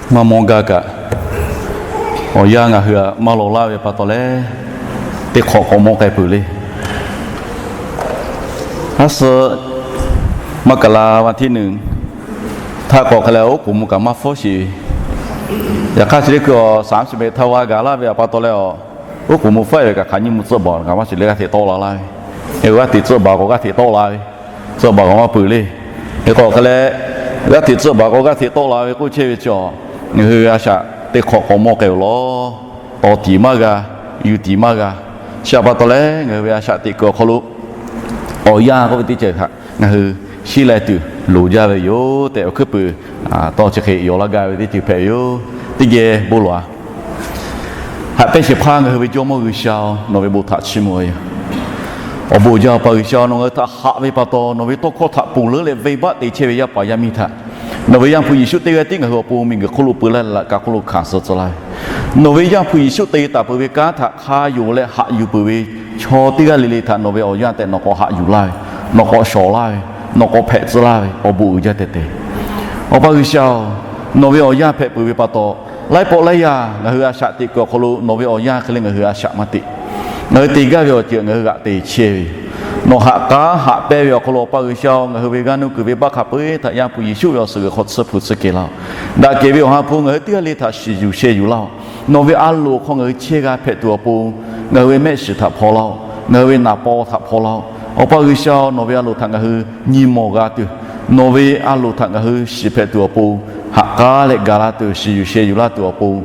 Maˇ mawˇ gaˇ kaꞈ, awˬ yanˇ ngaˬ hui htaꞈ maˇ law laˇ ve pa taw leh, teˇ hk'awꞈ k'awꞈ mawˇ k'ai peuˬ le. Aˉ suh maˇ kaˬ la va htiˇ nuiˬ htaꞈ k'awꞈ hk'e leh, oˉ k'oˍ mvuh kaꞈ maˇ hpfuhˇ sheˍ ve. Yaꞈ hk'aˇ chi teˇ hkui awˬ saˍ shiˍ mehˍ htaˇ va gaˬ laˇ ve pa taw leh, awˬ oˉ k'oˍ mvuh hpfuhˆ ve kaꞈ hk'aˬ nyi mvuh tcuhˆ baˬ kaꞈ maˇ shiˍ leh g'aˇ hteꞈ tawˆ la laˇ ve. G'aˇ hteꞈ tcuhˆ baˬ k'o g'aˇ hteꞈ tawˆ la ve, tcuhˆ baˬ k'o maˇ peuˬ le. Hk'e k'awꞈ hk'e leh, g'aˇ hteꞈ tcuhˆ baˬ k'o g'aˇ hteꞈ tawˆ la ve k'oˆ chehˇ ve chaw, ngaˬ hui a shaꞈ teˇ hk'awꞈ k'awꞈ mawˇ k'ai-oˬ law. Tawˍ tiˍ maˇ g'a, yuˬ tiˍ maˇ g'a. Chi htaꞈ pa taw leh, ngaˬ hui ve a shaꞈ teꞈ kuiˬ awˬ hk'aw lo awˬ yanˇ k'oˆ ve teˇ ceuˬ htaꞈ ngaˬ hui shiˉ leh tuˬ loˍ jaˇ ve yoˬ tehꞈ, awˬ hkuiˉ puiˍ tawˇ chi hk'e yaw laˇ gaˇ ve teˇ ceuˬ hpehꞈ ve yoˬ. Teˇ geh bon lawˬ-a. Haꞈ pehnˇ shehˍ hpaˇ ngaˬ hui ve Jawˇmawˇ G'uiˬsha-oˬ, nawˬ ve bon htaꞈ chiˇ mvuh ve yoˬ. Awˬ bon uiˍ jaˇ, Awˬ pa G'uiˬsha-oˬ, nawˬ ngaˬ hui htaꞈ haꞈ ve pa taw, nawˬ ve tawˇ hkawˇ htaꞈ ponˬ leuˉ leh venˇbaˆ te chehˇ ve yaˇ paˍ yaˇ miˇ htaꞈ nawˬ ve Yaˇ hpu Yeˍsuˆ teˇ g'aˇ tiˉ ngaˬ hui awˬ pon miˬguiˬ hk'oˆ lo peu laˇ leh laꞈ ka hk'oˆ lo hkanˍ suh tcuh laˇ ve, nawˬ ve Yaˇ hpu Yeˍsuˆ te taˍ peuˬ ve kanˉ htaꞈ hk'a yonˍ leh haꞈ yuˬ peuˬ ve chaw teˇ g'aˇ le le htaꞈ nawˬ ve awˬ yanˇ tehꞈ nawˬ k'awꞈ haꞈ yuˬ laˇ ve, nawˬ k'awꞈ shawˍ laˇ ve, nawˬ k'awꞈ hpehꞈ tcuh laˇ ve awˬ bon uiˍ jaˇ tehꞈ te. Awˬ pa G'uiˬsha-oˬ, nawˬ ve awˬ yanˇ hpehꞈ peuˬ ve pa taw, laiˉ pawˆ laiˉ yaˇ ngaˬ hui a shaꞈ teꞈ kuiˬ awˬ hk'aw lo nawˬ ve awˬ yanˇ hk'e leh ngaˬ hui a shaꞈ maˇ teꞈ. Ngaˬ hui te gaˇ ve awˬ ceuˬ ngaˬ hui g'aꞈ te chehˇ ve yoˬ. Nawˬ haꞈ k'aˉ haꞈ pehnˇ ve awˬ hk'aw lo, Awˬ pa G'uiˬsha-oˬ, ngaˬ hui ve g'aˇ nuˇ kuiˬ ve baˆ hk'a peu-eˬ htaꞈ Yaˇ hpu Yeˍsuˆ ve awˬ suhˍ g'uiˬ hk'aw tsuhˇ hpu tsuhˇ kehˬ laˇ-oˬ. Daꞈ kehˬ ve Awˬ ha hpu ngaˬ hui teˇ g'aˇ le htaꞈ shiˍ yuˬ sheh yuˬ laˇ-oˬ. Nawˬ ve a loˍ hk'aw ngaˬ hui chehˇ g'a hpehꞈ tuˬ awˬ pon, ngaˬ hui ve mehˆ shiˍ htaꞈ hpaw laˇ-oˬ. Ngaˬ hui ve naˍ paw htaꞈ hpaw laˇ-oˬ. Awˬ pa G'uiˬsha-oˬ, nawˬ ve a loˍ htaꞈ ngaˬ hui nyi mawˬ g'a tuˬ, nawˬ ve a loˍ htaꞈ ngaˬ hui shiˍ hpehꞈ tuˬ awˬ pon, haꞈ k'aˉ leh ga laˇ tuˬ, shiˍ yuˬ sheh yuˬ laˇ tuˬ awˬ pon,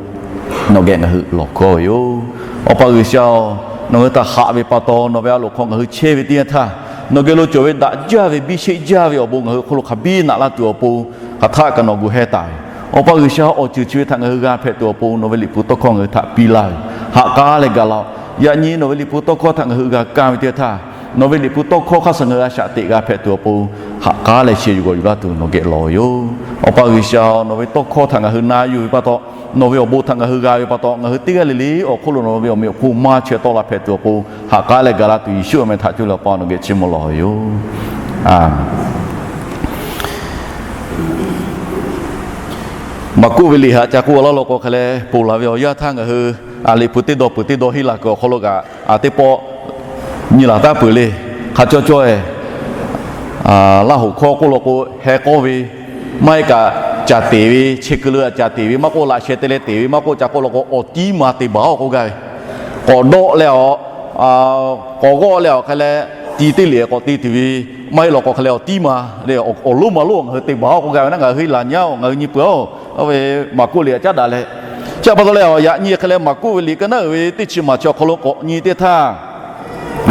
nawˬ geh ngaˬ hui lawˬ hkawˇ ve yoˬ. Awˬ pa G'uiˬsha-oˬ, nawˬ hui htaꞈ haꞈ ve pa taw, nawˬ ve a loˍ hk'aw ngaˬ hui chehˇ ve teˇ yanˇ htaˇ, nawˬ geh lo cawˬ ve daꞈ jaˇ ve biˇ sheˆ jaˇ ve awˬ bon ngaˬ hui hk'oˆ lo hk'a biˇ naꞈ laˇ tuˬ awˬ pon, hk'aˬ htaˆ kaꞈ nawˬ gu heh taˍ ve. Awˬ pa G'uiˬsha, awˬ ceuˬ chi ve htaꞈ ngaˬ hui g'a hpehꞈ tuˬ awˬ pon nawˬ ve Liꞈ hpu tawˇ hkawˇ ngaˬ hui htaꞈ piˇ laˇ ve, haꞈ k'aˉ leh ga laˇ-oˬ. Yaꞈ nyi nawˬ ve Liꞈ hpu tawˇ hkawˇ htaꞈ ngaˬ hui g'a kaˇ ve teˇ yanˇ htaˇ, nawˬ ve Liꞈ hpu tawˇ hkawˇ hk'aˇ suh ngaˬ hui a shaꞈ teꞈ g'a hpehꞈ tuˬ awˬ pon, haꞈ k'aˉ leh sheh yuˬ g'awˬ yuˬ laˇ tuˬ nawˬ geh lawˬ ve yoˬ. Awˬ pa G'uiˬsha, nawˬ ve tawˇ hkawˇ htaꞈ ngaˬ hui na yuˬ ve pa taw, nawˬ ve awˬ bon htaꞈ ngaˬ hui g'a ve pa taw, ngaˬ hui teˇ g'aˇ le le awˬ hk'oˆ lo nawˬ ve awˬ meꞈ awˬ hponˇ maˇ chaweh tawˆ la hpehꞈ tuˬ awˬ pon, haꞈ k'aˉ leh ga laˇ tuˬ Yeˍsuˆ awˬ meh htaꞈ coˇ leh Awˬ pa nawˬ geh chiˇ mvuh lawˬ ve yoˬ. Maˍkuˆ ve liꞈ htaꞈ ca k'oˆ laˇ law k'o hk'e leh, ponˬ laˬ ve awˬ yanˇ htaˇ ngaˬ hui Liꞈ hpu teˇ dawˇ peuˬ teˇ dawˇ henˇ la kuiˬ awˬ hk'aw lo kaꞈ, a teˇ pawˆ nyi laˬ taˍ peuˬ le. Hk'a cawˇ cawˇ-e, Laˇ hoꞈ hkawˇ k'oˆ law k'o, heh k'awˇ ve, maˇ heˆ kaꞈ, caˬ teˍ ve, chehˇ kuiˬ leuˉ a caˬ teˍ ve maˇ k'oˆ, laꞈ sheh te leh teˍ ve maˇ k'oˆ, ca k'oˆ law k'o, awˬ tiˉ ma te baˬ-oˬ k'oˆ gaˇ ve, k'awꞈ dawˆ leh awˬ, k'awꞈ g'awˆ leh awˬ hk'e leh, ti teˇ liꞈ k'awꞈ te tuˬ ve, maˇ heˆ law k'o hk'e leh awˬ tiˉ ma le, awˬ lonˉ ma lonˉ ngaˬ hui te baˬ-oˬ k'oˆ gaˇ ve, na ngaˬ hui laˬ nyi-oˬ, ngaˬ hui nyi peuˬ-oˬ. Oˇ ve Maˍkuˆ liꞈ htaꞈ caˉ daꞈ leh, chi pa taw leh, yaꞈ nyi hk'e leh Maˍkuˆ ve liꞈ ka naˉ uiˍ ve teˇ chi maˬ chi awˬ hk'aw lo k'awꞈ nyi teˇ htaˇ,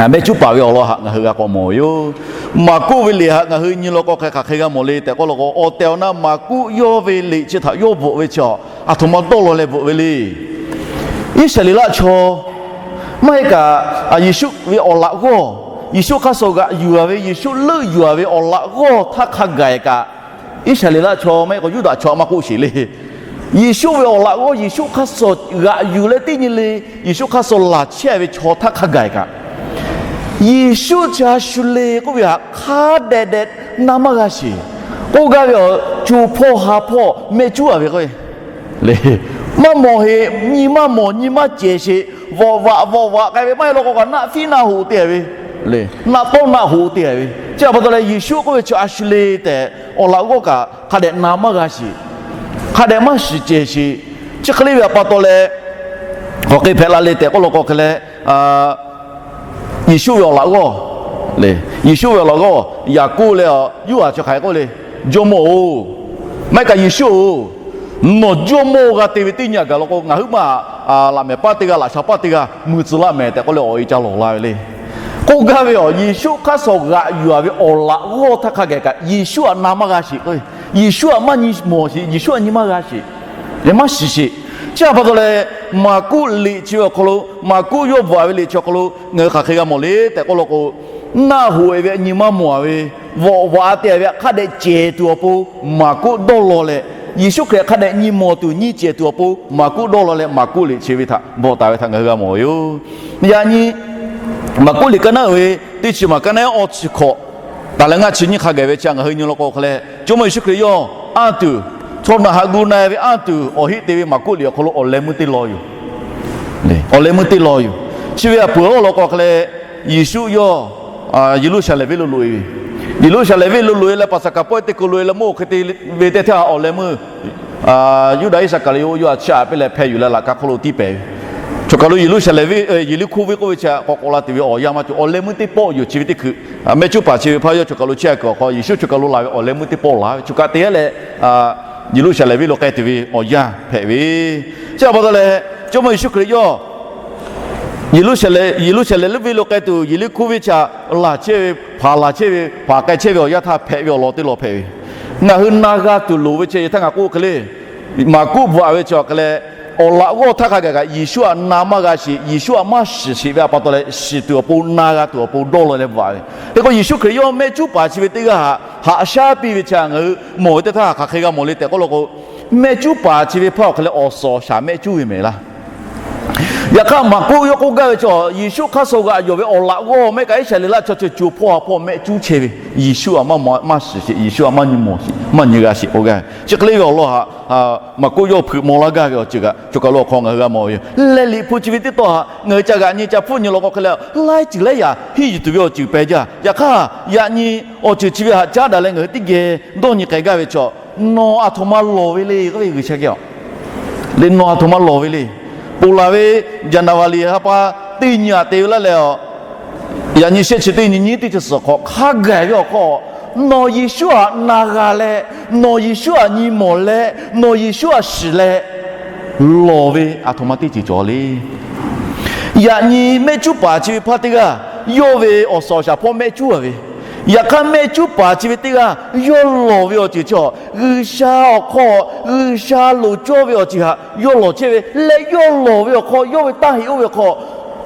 mehˆ cuˉ paˍ ve awˬ lawn htaꞈ ngaˬ hui g'a k'awꞈ mawˬ ve yoˬ. Maˍkuˆ ve liꞈ htaꞈ ngaˬ hui nyi law k'o hk'e hk'aˬ hk'e g'a mawˬ le tehꞈ k'oˆ law k'o, awˬ tehˬ awˬ na Maˍkuˆ yawˇ ve liꞈ chi htaꞈ yawˇ bvuhꞈ ve chi, a htoꞈ ma dawˇ law leh bvuhꞈ ve le. Iˉsaˍreˍlaˆ chaw, maˇ heˆ kaꞈ, Yeˍsuˆ ve awˬ laꞈ g'awˇ, Yeˍsuˆ hk'aˇ suh g'aꞈ yuˬ-a ve, Yeˍsuˆ leuˆ yuˬ-a ve awˬ laꞈ g'awˇ htaˇ hk'a gaˬ kaꞈ, Iˉsaˍreˍlaˆ chaw maˇ heˆ k'o Yuˇdaꞈ chaw maˇ k'oˆ sheˍ le. Yeˍsuˆ ve awˬ laꞈ g'awˇ Yeˍsuˆ hk'aˇ suh g'aꞈ yuˬ leh teˇ nyi le, Yeˍsuˆ hk'aˇ suh laˬ chehˇ ve chaw htaˇ hk'a gaˬ kaꞈ, Yeˍsuˆ chi a shu le k'oˆ ve htaꞈ hk'a dehꞈ dehꞈ na maˇ g'a sheˍ. K'oˆ gaˇ ve awˬ co hpawˇ ha hpawˇ mehˆ cuˉ-a ve k'o, le, maˇ mawˬ heˆ, nyi maˇ mawˬ, nyi maˇ cehˬ sheˍ. Vawꞈ vaꞈ vawꞈ vaꞈ k'ai ve maˇ heˆ law k'o kaꞈ naˆ fiˉ naˆ hoꞈ te-a ve, naˆ tawˆ naˆ hoꞈ te-a ve, chi pa taw leh Yeˍsuˆ k'oˆ ve chi a shu le tehꞈ awˬ laꞈ g'awˇ kaꞈ hk'a dehꞈ na maˇ g'a sheˍ. Hk'a dehꞈ maˇ shiˍ cehˬ sheˍ. Chi hk'e le ve pa taw leh, k'awꞈ hk'e hpehꞈ la le tehꞈ k'oˆ law k'o hk'e leh, Yeˍsuˆ ve awˬ laꞈ g'awˇ, Yeˍsuˆ ve awˬ laꞈ g'awˇ Yaˍkoˆ leh Yoˇhanˬ chi hk'aˬ hk'e k'oˆ le, Jawˇmawˇ-oˬ, maˇ heˆ kaꞈ Yeˍsuˆ-oˬ, nawˬ Jawˇmawˇ g'a te ve teˇ nyi a gaˬ law k'o, ngaˬ huiˉ maˬ laꞈ mehˍ paˇ teˇ g'aˇ, laꞈ sha paˇ teˇ g'aˇ mui tcuh laˇ mehˍ tehꞈ k'oˆ leh awˬ e ca lawˬ la ve le. K'oˆ gaˇ ve awˬ, Yeˍsuˆ hk'aˇ suh g'aꞈ yuˬ-a ve awˬ laꞈ g'awˇ htaˇ hk'a gaˬ kaꞈ Yeˍsuˆ htaꞈ na maˇ g'a sheˍ k'o, Yeˍsuˆ htaꞈ maˇ nyi mawˬ sheˍ, Yeˍsuˆ htaꞈ nyi maˇ g'a sheˍ, maˇ shiˍ sheˍ. Chi pa taw leh, Maˍkuˆ liꞈ chi ve awˬ hk'aw lo, Maˍkuˆ yawˇ bvuhꞈ-a ve liꞈ chi awˬ hk'aw lo ngaˬ hui hk'aˬ hk'e g'a mawˬ le tehꞈ k'oˆ law k'o, naˆ hoꞈ-e ve nyi maˇ mawˬ-a ve, vawꞈ vaꞈ te-a ve htaꞈ hk'a dehꞈ cehˬ tuˬ awˬ pon Maˍkuˆ dawˇ law leh, Yeˍsuˆ Hkriꞈ hk'a dehꞈ nyi mawˬ tuˬ nyi cehˬ tuˬ awˬ pon Maˍkuˆ dawˇ law leh Maˍkuˆ liꞈ chi ve htaꞈ bvuhꞈ taˍ ve htaꞈ ngaˬ hui g'a mawˬ ve yoˬ. Yaꞈ nyi Maˍkuˆ liꞈ ka naˉ uiˍ ve teˇ chi maˬ ka naˉ awˇ chi hkawꞈ taˍ leh ngaˇ chi nyiˇ hk'a gaˬ ve chi ngaˬ hui nyi law k'o hk'e leh, Jawˇmawˇ Yeˍsuˆ Hkriꞈ yawˇ anˇ tuˬ Chaw naˬ haꞈ gu na-e ve anˇ tuˬ awˬ heˆ te ve Maˍkuˆ liꞈ awˬ hk'aw lo awˬ leh meuˇ teˇ law yoˬ. Awˬ leh meuˇ teˇ law yoˬ. Chi ve a peuˬ awˬ lawn k'o hk'e leh, Yeˍsuˆ yawˇ Yeˍruˆsaˍlehnˍ venˇ lo loꞈ-e ve, Yeˍruˆsaˍlehnˍ venˇ lo loꞈ-e leh Paˍsaˍhkaˍ pawehˇ teˇ hkui loꞈ-e leh mawˇ hk'e te ve teˇ htaˇ awˬ leh meuˇ Yuˇdaꞈ Iˉsaˍkaˍriˍoˆ yawˇ a chiˇ aꞈ piˇ leh hpeh yuˬ leh laꞈ ka hk'oˆ lo tiˇ pehˍ ve. Choˬ kaˬ lo Yeˍruˆsaˍlehnˍ venˇ, Yeˍriˆhkoˇ venˇ k'oˆ ve chi k'awꞈ k'awꞈ la tuˬ ve awˬ yanˇ maˇ cawˬ, awˬ leh meuˇ teˇ pawˆ yoˬ. Chi ve teˇ hkui mehˆ cuˉ paˍ chi ve hpaˇ yawˇ choˬ kaˬ lo chehˇ a kuiˬ awˬ hk'aw Yeˍsuˆ choˬ kaˬ lo laˬ ve awˬ leh meuˇ teˇ pawˆ laˬ ve choˬ kaˬ te leh, Yeˍruˆsaˍlehnˍ venˇ lo k'ai tuˬ ve awˬ yanˇ hpehꞈ ve. Chi a pa taw leh, Jawˇmawˇ Yeˍsuˆ Hkriꞈ yawˇ Yeˍruˆsaˍlehnˍ, Yeˍruˆsaˍlehnˍ venˇ lo k'ai tuˬ Yeˍriˆhkoˇ venˇ chi laˬ chehˇ ve, hpaˍ laˬ chehˇ ve, hpaˍ k'ai chehˇ ve awˬ yanˇ htaˇ hpehꞈ ve awˬ lawn teˇ lawn hpehꞈ ve. Ngaˬ hui na g'a tuˬ loˍ ve chi htaˇ ngaˬ k'oˆ hk'e le, Maˍkuˆ bvuhꞈ ve chi awˬ hk'e leh, awˬ laꞈ g'awˇ htaˇ hk'a gaˬ kaꞈ Yeˍsuˆ htaꞈ na maˇ g'a sheˍ, Yeˍsuˆ htaꞈ maˇ shiˍ sheˍ ve a pa taw leh shiˍ tuˬ awˬ pon, na g'a tuˬ awˬ pon dawˇ law leh bvuhꞈ ve. Hk'e k'o Yeˍsuˆ Hkriꞈ yawˇ mehˆ cuˉ paˍ chi ve teˇ g'aˇ htaꞈ haꞈ shaˉ piˇ ve chi ngaˬ hui mawˬ ve teˇ htaˇ hk'aˬ hk'e g'a mawˬ le tehꞈ k'oˆ law k'o, mehˆ cuˉ paˍ chi ve hpaˇ awˬ hk'e leh awˬ suhˍ awˬ shaˍ mehˆ cuˉ ve mehˍ laˇ. Yaꞈ hk'aˇ Maˍkuˆ yawˇ k'oˆ gaˇ ve chi Yeˍsuˆ hk'aˇ suh g'aꞈ yuˬ ve awˬ laꞈ g'awˇ mehˆ kaꞈ Iˉsaˍreˍlaˆ chaw ceuˬ co hpawˇ ha hpawˇ mehˆ cuˉ chehˇ ve, Yeˍsuˆ htaꞈ maˇ shiˍ sheˍ, Yeˍsuˆ htaꞈ maˇ nyi mawˬ sheˍ, maˇ nyi g'a sheˍ k'oˆ gaˇ ve. Chi hk'e le ve awˬ lawn htaꞈ Maˍkuˆ yawˇ hpeuꞈ maw laˇ gaˇ ve awˬ ceuˬ kaꞈ choˬ kaˬ lo awˬ hk'aw ngaˬ hui g'a mawˬ ve yoˬ. Leh Liꞈ hpu chi ve teˇ tawˇ htaꞈ ngaˬ hui ca g'aꞈ nyi ca hpfuhˆ nyi law k'o hk'e leh, laiˉ ceuˬ laiˉ yaꞈ henˇ yuˬ tuˬ ve awˬ ceuˬ peh jaˇ. Yaꞈ hk'aˇ yaꞈ nyi awˬ ceuˬ chi ve htaꞈ caˉ daꞈ leh ngaˬ hui teˇ geh dawˇ nyi k'ai gaˇ ve chi, nawˬ aˬ htoꞈ ma lawˬ ve le k'oˆ ve G'uiˬsha geh a le, nawˬ aˬ htoꞈ ma lawˬ ve le. Ponˬ laˬ ve January ha pa teˇ nyi aꞈ te ve laˇ leh a, yaꞈ nyi shehˆ chi teˇ nyi nyiˇ teˇ chi suhˍ hk'awꞈ hk'a gaˬ ve awˬ hk'aw, nawˬ Yeˍsuˆ htaꞈ na g'a leh, nawˬ Yeˍsuˆ htaꞈ nyi mawˬ leh, nawˬ Yeˍsuˆ htaꞈ shiˍ leh lawˬ ve aˬ htoꞈ ma teˇ ceuˬ cawˬ le. Yaꞈ nyi mehˆ cuˉ paˍ chi ve hpaˇ teˇ g'aˇ yawˇ ve awˬ suhˍ awˬ shaˍ hpawˇ mehˆ cuˉ a ve, yaꞈ hk'aˇ mehˆ cuˉ paˍ chi ve teˇ g'aˇ yawˇ lawˬ ve awˬ ceuˬ chi G'uiˬsha awˬ hk'aw, G'uiˬsha loˍ cawˇ ve awˬ ceuˬ htaꞈ yawˇ lawˬ chehˇ ve leh yawˇ lawˬ ve awˬ hk'aw yawˇ ve taˇ heꞈ oˇ ve awˬ hk'aw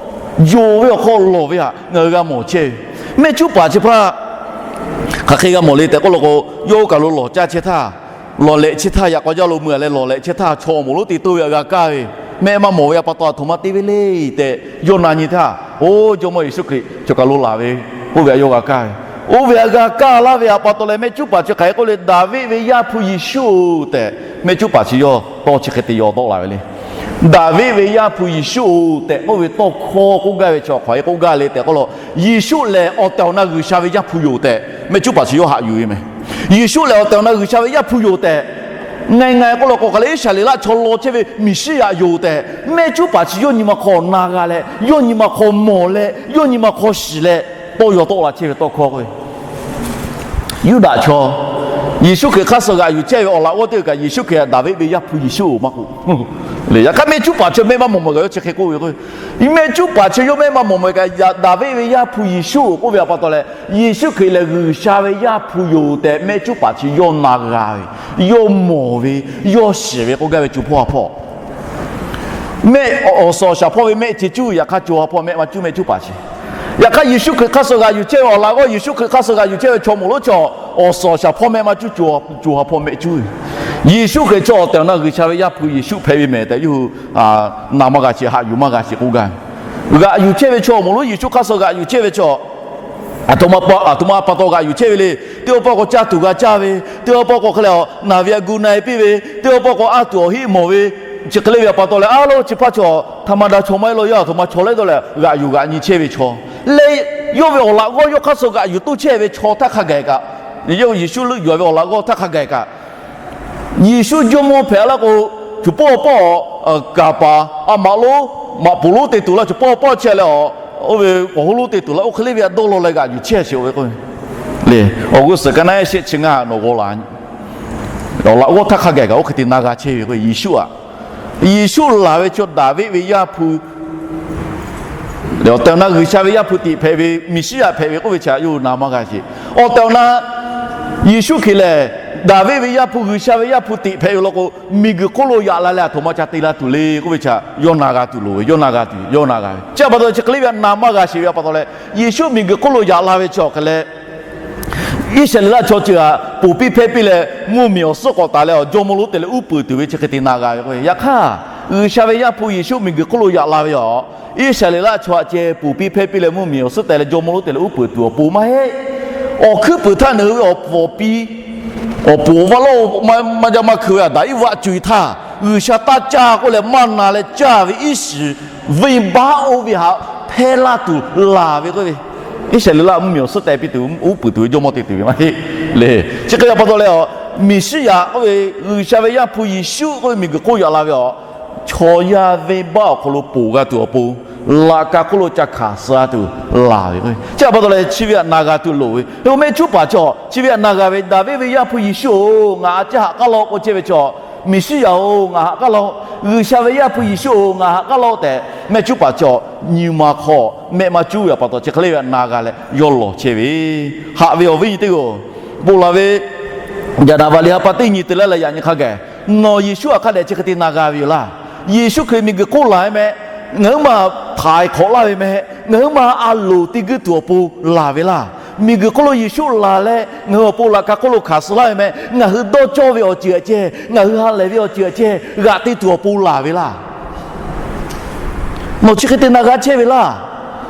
yonˍ ve awˬ hk'aw lawˬ ve htaꞈ ngaˬ hui g'a mawˬ chehˇ ve. Mehˆ cuˉ paˍ chi hpaˇ hk'aˬ hk'e g'a mawˬ le tehꞈ k'oˆ law k'o, yawˇ oˇ kaˬ lo lawˬ caˇ chehˇ htaˇ, lawˬ lehꞈ chehˇ htaˇ yaꞈ k'aw jaˇ lo mui a leh lawˬ lehꞈ chehˇ htaˇ chaw awˬ moˍ lonˉ te toˇ ve htaꞈ g'a kaˇ ve, mehˆ maˇ mawˬ ve a pa taw aˬ htoꞈ ma te ve le tehꞈ yawˇ na nyi htaˇ, oˇ Jawˇmawˇ Yeˍsuˆ Hkriꞈ choˬ kaˬ lo laˬ ve k'oˆ ve htaꞈ yawˇ g'a kaˇ ve. Oˇ ve htaꞈ g'a kaˇ laˇ ve a pa taw leh mehˆ cuˉ paˍ chi hk'aˬ hk'e k'oˆ le, Daˍviˆ ve Yaˇ hpu Yeˍsuˆ-oˬ tehꞈ mehˆ cuˉ paˍ chi yawˇ tawˇ chi hk'e te yaw tawˆ la ve le. Daˍviˆ ve Yaˇ hpu Yeˍsuˆ-oˬ tehꞈ k'oˆ ve tawˇ hkawˇ k'oˆ gaˇ ve chi hk'aˬ hk'e k'oˆ gaˇ le tehꞈ k'oˆ law, Yeˍsuˆ lehˬ awˬ tehˬ awˬ na G'uiˬsha ve Yaˇ hpu yoˬ tehꞈ mehˆ cuˉ paˍ chi yawˇ haꞈ yuˬ ve meh. Yeˍsuˆ lehˬ awˬ tehˬ awˬ na G'uiˬsha ve Yaˇ hpu yoˬ tehꞈ, ngaˬ ngaˬ k'oˆ law k'o hk'aˬ leh Iˉsaˍreˍlaˆ chaw law chehˇ ve Miˍsiˉyaꞈ yoˬ tehꞈ mehˆ cuˉ paˍ chi yawˇ nyi ma hk'aw na g'a leh, yawˇ nyi ma hk'aw mawˬ leh, yawˇ nyi ma hk'aw shiˍ leh, tawˇ yaw tawˆ la chehˇ ve tawˇ hkawˇ k'oˆ ve Yuˇdaꞈ chaw, Yeˍsuˆ Hkriꞈ hk'aˇ suh g'aꞈ yuˬ chehˇ ve awˬ laꞈ g'awˇ teˇ kaꞈ Yeˍsuˆ Hkriꞈ htaꞈ Daˍviˆ ve Yaˇ hpu Yeˍsuˆ-oˬ maˇ k'oˆ. Yaꞈ hk'aˇ mehˆ cuˉ paˍ chi mehˆ maˇ mawˬ mawˬ kaꞈ yawˇ chi hk'e k'oˆ ve k'o, mehˆ cuˉ paˍ chi yawˇ mehˆ maˇ mawˬ mawˬ kaꞈ Daˍviˆ ve Yaˇ hpu Yeˍsuˆ-oˬ k'oˆ ve a pa taw leh, Yeˍsuˆ Hkriꞈ lehˬ G'uiˬsha ve Yaˇ hpu yoˬ tehꞈ mehˆ cuˉ paˍ chi yawˇ na g'a ve, yawˇ mawˬ ve, yawˇ shiˍ ve k'oˆ gaˇ ve co hpawˇ ha hpawˇ mehˆ awˬ suhˍ awˬ shaˍ hpawˇ ve mehˆ chi cuˉ ve, yaꞈ hk'aˇ co ha hpawˇ mehˆ maˇ cuˉ, mehˆ cuˉ paˍ chi. Yaꞈ hk'aˇ Yeˍsuˆ Hkriꞈ hk'aˇ suh g'aꞈ yuˬ chehˇ ve awˬ laꞈ g'awˇ, Yeˍsuˆ Hkriꞈ hk'aˇ suh g'aꞈ yuˬ chehˇ ve chaw moˍ lonˉ chaw, awˬ suhˍ awˬ shaˍ hpawˇ mehˆ maˇ cuˉ, co ha hpawˇ mehˆ cuˉ ve. Yeˍsuˆ Hkriꞈ chaw awˬ tehˬ awˬ na G'uiˬsha ve Yaˇ hpu Yeˍsuˆ hpehꞈ ve mehˍ tehꞈ yawˇ hui na maˇ g'a sheˍ, haꞈ yuˬ maˇ g'a sheˍ k'oˆ gaˇ ve. G'aꞈ yuˬ chehˇ ve chaw moˍ lonˉ, Yeˍsuˆ hk'aˇ suh g'aꞈ yuˬ chehˇ ve chaw, aˬ htoꞈ ma pa, aˬ htoꞈ ma pa taw g'aꞈ yuˬ chehˇ ve le. Teˇ aw pa k'o caˇ tuˬ g'a caˇ ve, teˇ aw pa k'o hk'e leh naˬ ve htaꞈ gu na-e piˇ ve, teˇ aw pa k'o anˇ tuˬ awˬ heˆ mawˬ ve, chi hk'e le ve a pa taw leh a lo chi hpaˇ chaw htaꞈ ma daꞈ chaw maˇ heˆ law, yawˇ aˬ htoꞈ ma chaw leh dawˇ leh g'aꞈ yuˬ g'aꞈ nyi chehˇ ve chaw le. Yawˇ ve awˬ laꞈ g'awˇ yawˇ hk'aˇ suh g'aꞈ yuˬ toˇ chehˇ ve chaw htaˇ hk'a gaˬ kaꞈ, yawˇ Yeˍsuˆ leuˆ yuˬ ve awˬ laꞈ g'awˇ htaˇ hk'a gaˬ kaꞈ, Yeˍsuˆ Jawˇmawˇ hpehꞈ laˇ k'o, choˬ pawˆ pawˆ kaˍ paˍ a maꞈ lonˉ, maꞈ poˍ lonˉ te tuˬ laˇ, choˬ pawˆ pawˆ chehˇ leh a, oˇ ve awˬ hoˉ lonˉ te tuˬ laˇ, oˇ hk'e le ve htaꞈ dawˇ law leh g'aꞈ yuˬ chehˇ sheˍ ve k'o le. Awˬ g'uˇ suhˍ ka naˉ shehˆ chi ngaˇ nawˬ g'aw la, awˬ laꞈ g'awˇ htaˇ hk'a gaˬ kaꞈ oˇ hk'e te na g'a chehˇ ve k'o, Yeˍsuˆ aꞈ, Yeˍsuˆ laˬ ve chaw Daˍviˆ ve Yaˇ hpu lehˬ awˬ tehˬ awˬ na G'uiˬsha ve Yaˇ hpu tiꞈ hpehꞈ ve, Miˍsiˉyaꞈ hpehꞈ ve k'oˆ ve chi htaꞈ yawˇ hui na maˇ g'a sheˍ. Awˬ tehˬ awˬ na Yeˍsuˆ Hkriꞈ lehˬ Daˍviˆ ve Yaˇ hpu, G'uiˬsha ve Yaˇ hpu tiꞈ hpehꞈ ve law k'o, miˬguiˬ hk'oˆ lo yaꞈ la leh aˬ htoꞈ ma ca te la tuˬ le k'oˆ ve chi htaꞈ yawˇ na g'a tuˬ loˍ ve, yawˇ na g'a tuˬ, yawˇ na g'a ve. Chi a pa taw chi hk'e le ve htaꞈ na maˇ g'a sheˍ ve a pa taw leh, Yeˍsuˆ miˬguiˬ hk'oˆ lo yaꞈ la ve chi awˬ hk'e leh, Iˉsaˍreˍlaˆ chaw ceuˬ htaꞈ ponˬ piˇ hpehˇ piˇ leh mvuhˇmiˬ awˬ suhˉ k'awꞈ taˍ leh awˬ jawˇmawˇ lonˉ te leh uˉ peunˍ tuˬ ve chi hk'e te na g'a ve k'o, yaꞈ hk'aˇ G'uiˬsha ve Yaˇ hpu Yeˍsuˆ miˬguiˬ hk'oˆ lo yaꞈ la ve yoˬ. Iˉsaˍreˍlaˆ chaw htaꞈ ceh ponˬ piˇ hpehˇ piˇ leh mvuhˇmiˬ awˬ suhˉ te leh jawˇmawˇ lonˉ te leh uˉ peunˍ tuˬ awˬ pon maˇ heˆ. Awˬ hkuiˉ puiˍ htaˇ nawˬ hui ve awˬ pfuhˍ awˬ pi Awˬ poˍ awˬ vaˇ lawˇ maˇ jaˇ maˇ hkui ve Aˍdanˍ Iˉvaˆ co-e htaˇ, G'uiˬsha taˇ caˇ k'oˆ leh maˇ na leh caˇ ve iˉ shiˍ venˇbaˆ oˇ ve htaꞈ hpehˇ laˇ tuˬ laˬ ve k'oˆ ve, Iˉsaˍreˍlaˆ mvuhˇmiˬ awˬ suhˉ teh piˇ tuˬ uˉ peunˍ tuˬ ve jawˇmawˇ te tuˬ ve maˇ heˆ le. Chi hk'e ve pa taw leh, Meˍsiˉyaꞈ k'oˆ ve G'uiˬsha ve Yaˇ hpu Yeˍsuˆ k'oˆ ve miˬguiˬ hk'oˆ yaꞈ la ve awˬ chaw yaˇ venˇbaˆ awˬ hk'aw lo ponˬ g'a tuˬ awˬ pon, laꞈ ka hk'oˆ lo ca hkanˍ suh tuˬ laˬ ve k'o, chi htaꞈ pa taw leh chi ve htaꞈ na g'a tuˬ loˍ ve. Hk'e k'o mehˆ cuˉ paˍ chaw chi ve htaꞈ na g'a ve, Daˍviˆ ve Yaˇ hpu Yeˍsuˆ-oˬ, ngaˬ a ciˉ haꞈ k'aˉ laˇ-oˆ k'oˆ chehˇ ve chaw, Meˍsiˉyaꞈ-oˬ, ngaˬ haꞈ k'aˉ laˇ-oˆ, G'uiˬsha ve Yaˇ hpu Yeˍsuˆ-oˬ, ngaˬ haꞈ k'aˉ laˇ-oˆ tehꞈ mehˆ cuˉ paˍ chaw nyi ma hk'aw mehˆ maˇ cuˉ ve awˬ pa taw chi hk'e le ve htaꞈ na g'a leh yawˇ lawˬ chehˇ ve. Haꞈ ve awˬ viˉ nyi teˇ-oˬ, ponˬ laˬ ve Jaˍnaˍ vaˍ liꞈ ha pa teˇ nyi te laˇ leh yaꞈ nyi hk'a gaˬ, nawˬ Yeˍsuˆ htaꞈ hk'a dehꞈ chi hk'e te na g'a ve yoˬ laˇ. Yeˍsuˆ Hkriꞈ miˬguiˬ hk'oˆ laˬ ve meh, ngaˬ huiˉ ma htaiˍ hk'awꞈ laˇ ve meh, ngaˬ huiˉ ma a loˍ te guiˇ tuˬ awˬ pon laˬ ve laˇ. Miˬguiˬ hk'oˆ lo Yeˍsuˆ laˬ leh ngaˬ hui awˬ pon laꞈ ka hk'oˆ lo hkanˍ suh laˇ ve meh, ngaˬ hui dawˇ cawˇ ve awˬ ceuˬ htaꞈ ceh, ngaˬ hui ha lehˬ ve awˬ ceuˬ htaꞈ ceh g'aꞈ te tuˬ awˬ pon laˬ ve laˇ. Nawˬ chi hk'e te na g'a chehˇ ve laˇ.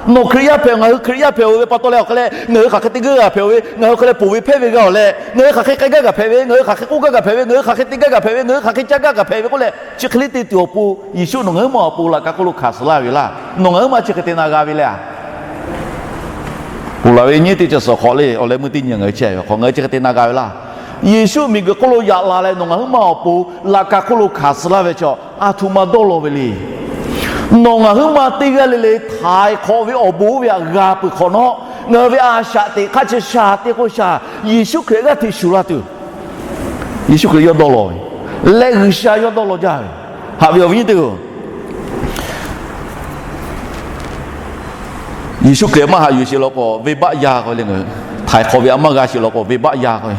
Nawˬ Hkriꞈ yaˇ hpehꞈ, ngaˬ hui Hkriꞈ yaˇ hpehꞈ-oˬ ve pa taw leh awˬ hk'e leh ngaˬ hui hk'aˬ hk'e te gaˇ g'a hpehꞈ-oˬ ve, ngaˬ hui hk'aˬ leh ponˬ ve hpehˇ ve g'a-oˬ leh, ngaˬ hui hk'aˬ hk'e k'ai gaˇ g'a hpehꞈ ve, ngaˬ hui hk'aˬ hk'e k'oˆ gaˇ g'a hpehꞈ ve, ngaˬ hui hk'aˬ hk'e te gaˇ g'a hpehꞈ ve, ngaˬ hui hk'aˬ hk'e ca gaˇ g'a hpehꞈ ve k'oˆ leh chi hk'e le te tuˬ awˬ pon Yeˍsuˆ nawˬ ngaˬ huiˉ ma awˬ pon laꞈ ka hk'oˆ lo hkanˍ suh laˇ ve laˇ. Nawˬ ngaˬ huiˉ ma chi hk'e te na g'a ve le a. Ponˬ laˬ ve nyiˇ teˇ chi suhˍ hk'awꞈ le awˬ leh meuˇ teˇ nyi ngaˬ hui chehˇ ve hk'awꞈ ngaˬ hui chi hk'e te na g'a ve laˇ. Yeˍsuˆ miˬguiˬ hk'oˆ lo yaꞈ la leh nawˬ ngaˬ huiˉ ma awˬ pon laꞈ ka hk'oˆ lo hkanˍ suh laˇ ve chaw, a htoꞈ ma dawˇ law ve le. Nawˬ ngaˬ huiˉ ma teˇ g'aˇ le le htaiˍ hk'awꞈ ve awˬ bon oˇ ve htaꞈ g'a peuˬ hk'awꞈ nawˉ, ngaˬ hui ve a shaꞈ teꞈ hk'aˇ chi sha teˇ k'oˆ sha, Yeˍsuˆ Hkriꞈ g'aˇ hteꞈ shuˍ la tuˬ, Yeˍsuˆ Hkriꞈ yawˇ dawˇ law ve leh G'uiˬsha yawˇ dawˇ law jaˇ ve. Haꞈ ve awˬ viˉ nyi teˇ-oˬ, Yeˍsuˆ Hkriꞈ maˇ haꞈ yuˬ sheˍ law k'o venˇbaˆ yaˇ k'oˆ ve le, ngaˬ hui htaiˍ hk'awꞈ ve a maˇ g'a sheˍ law k'o venˇbaˆ yaˇ k'oˆ ve.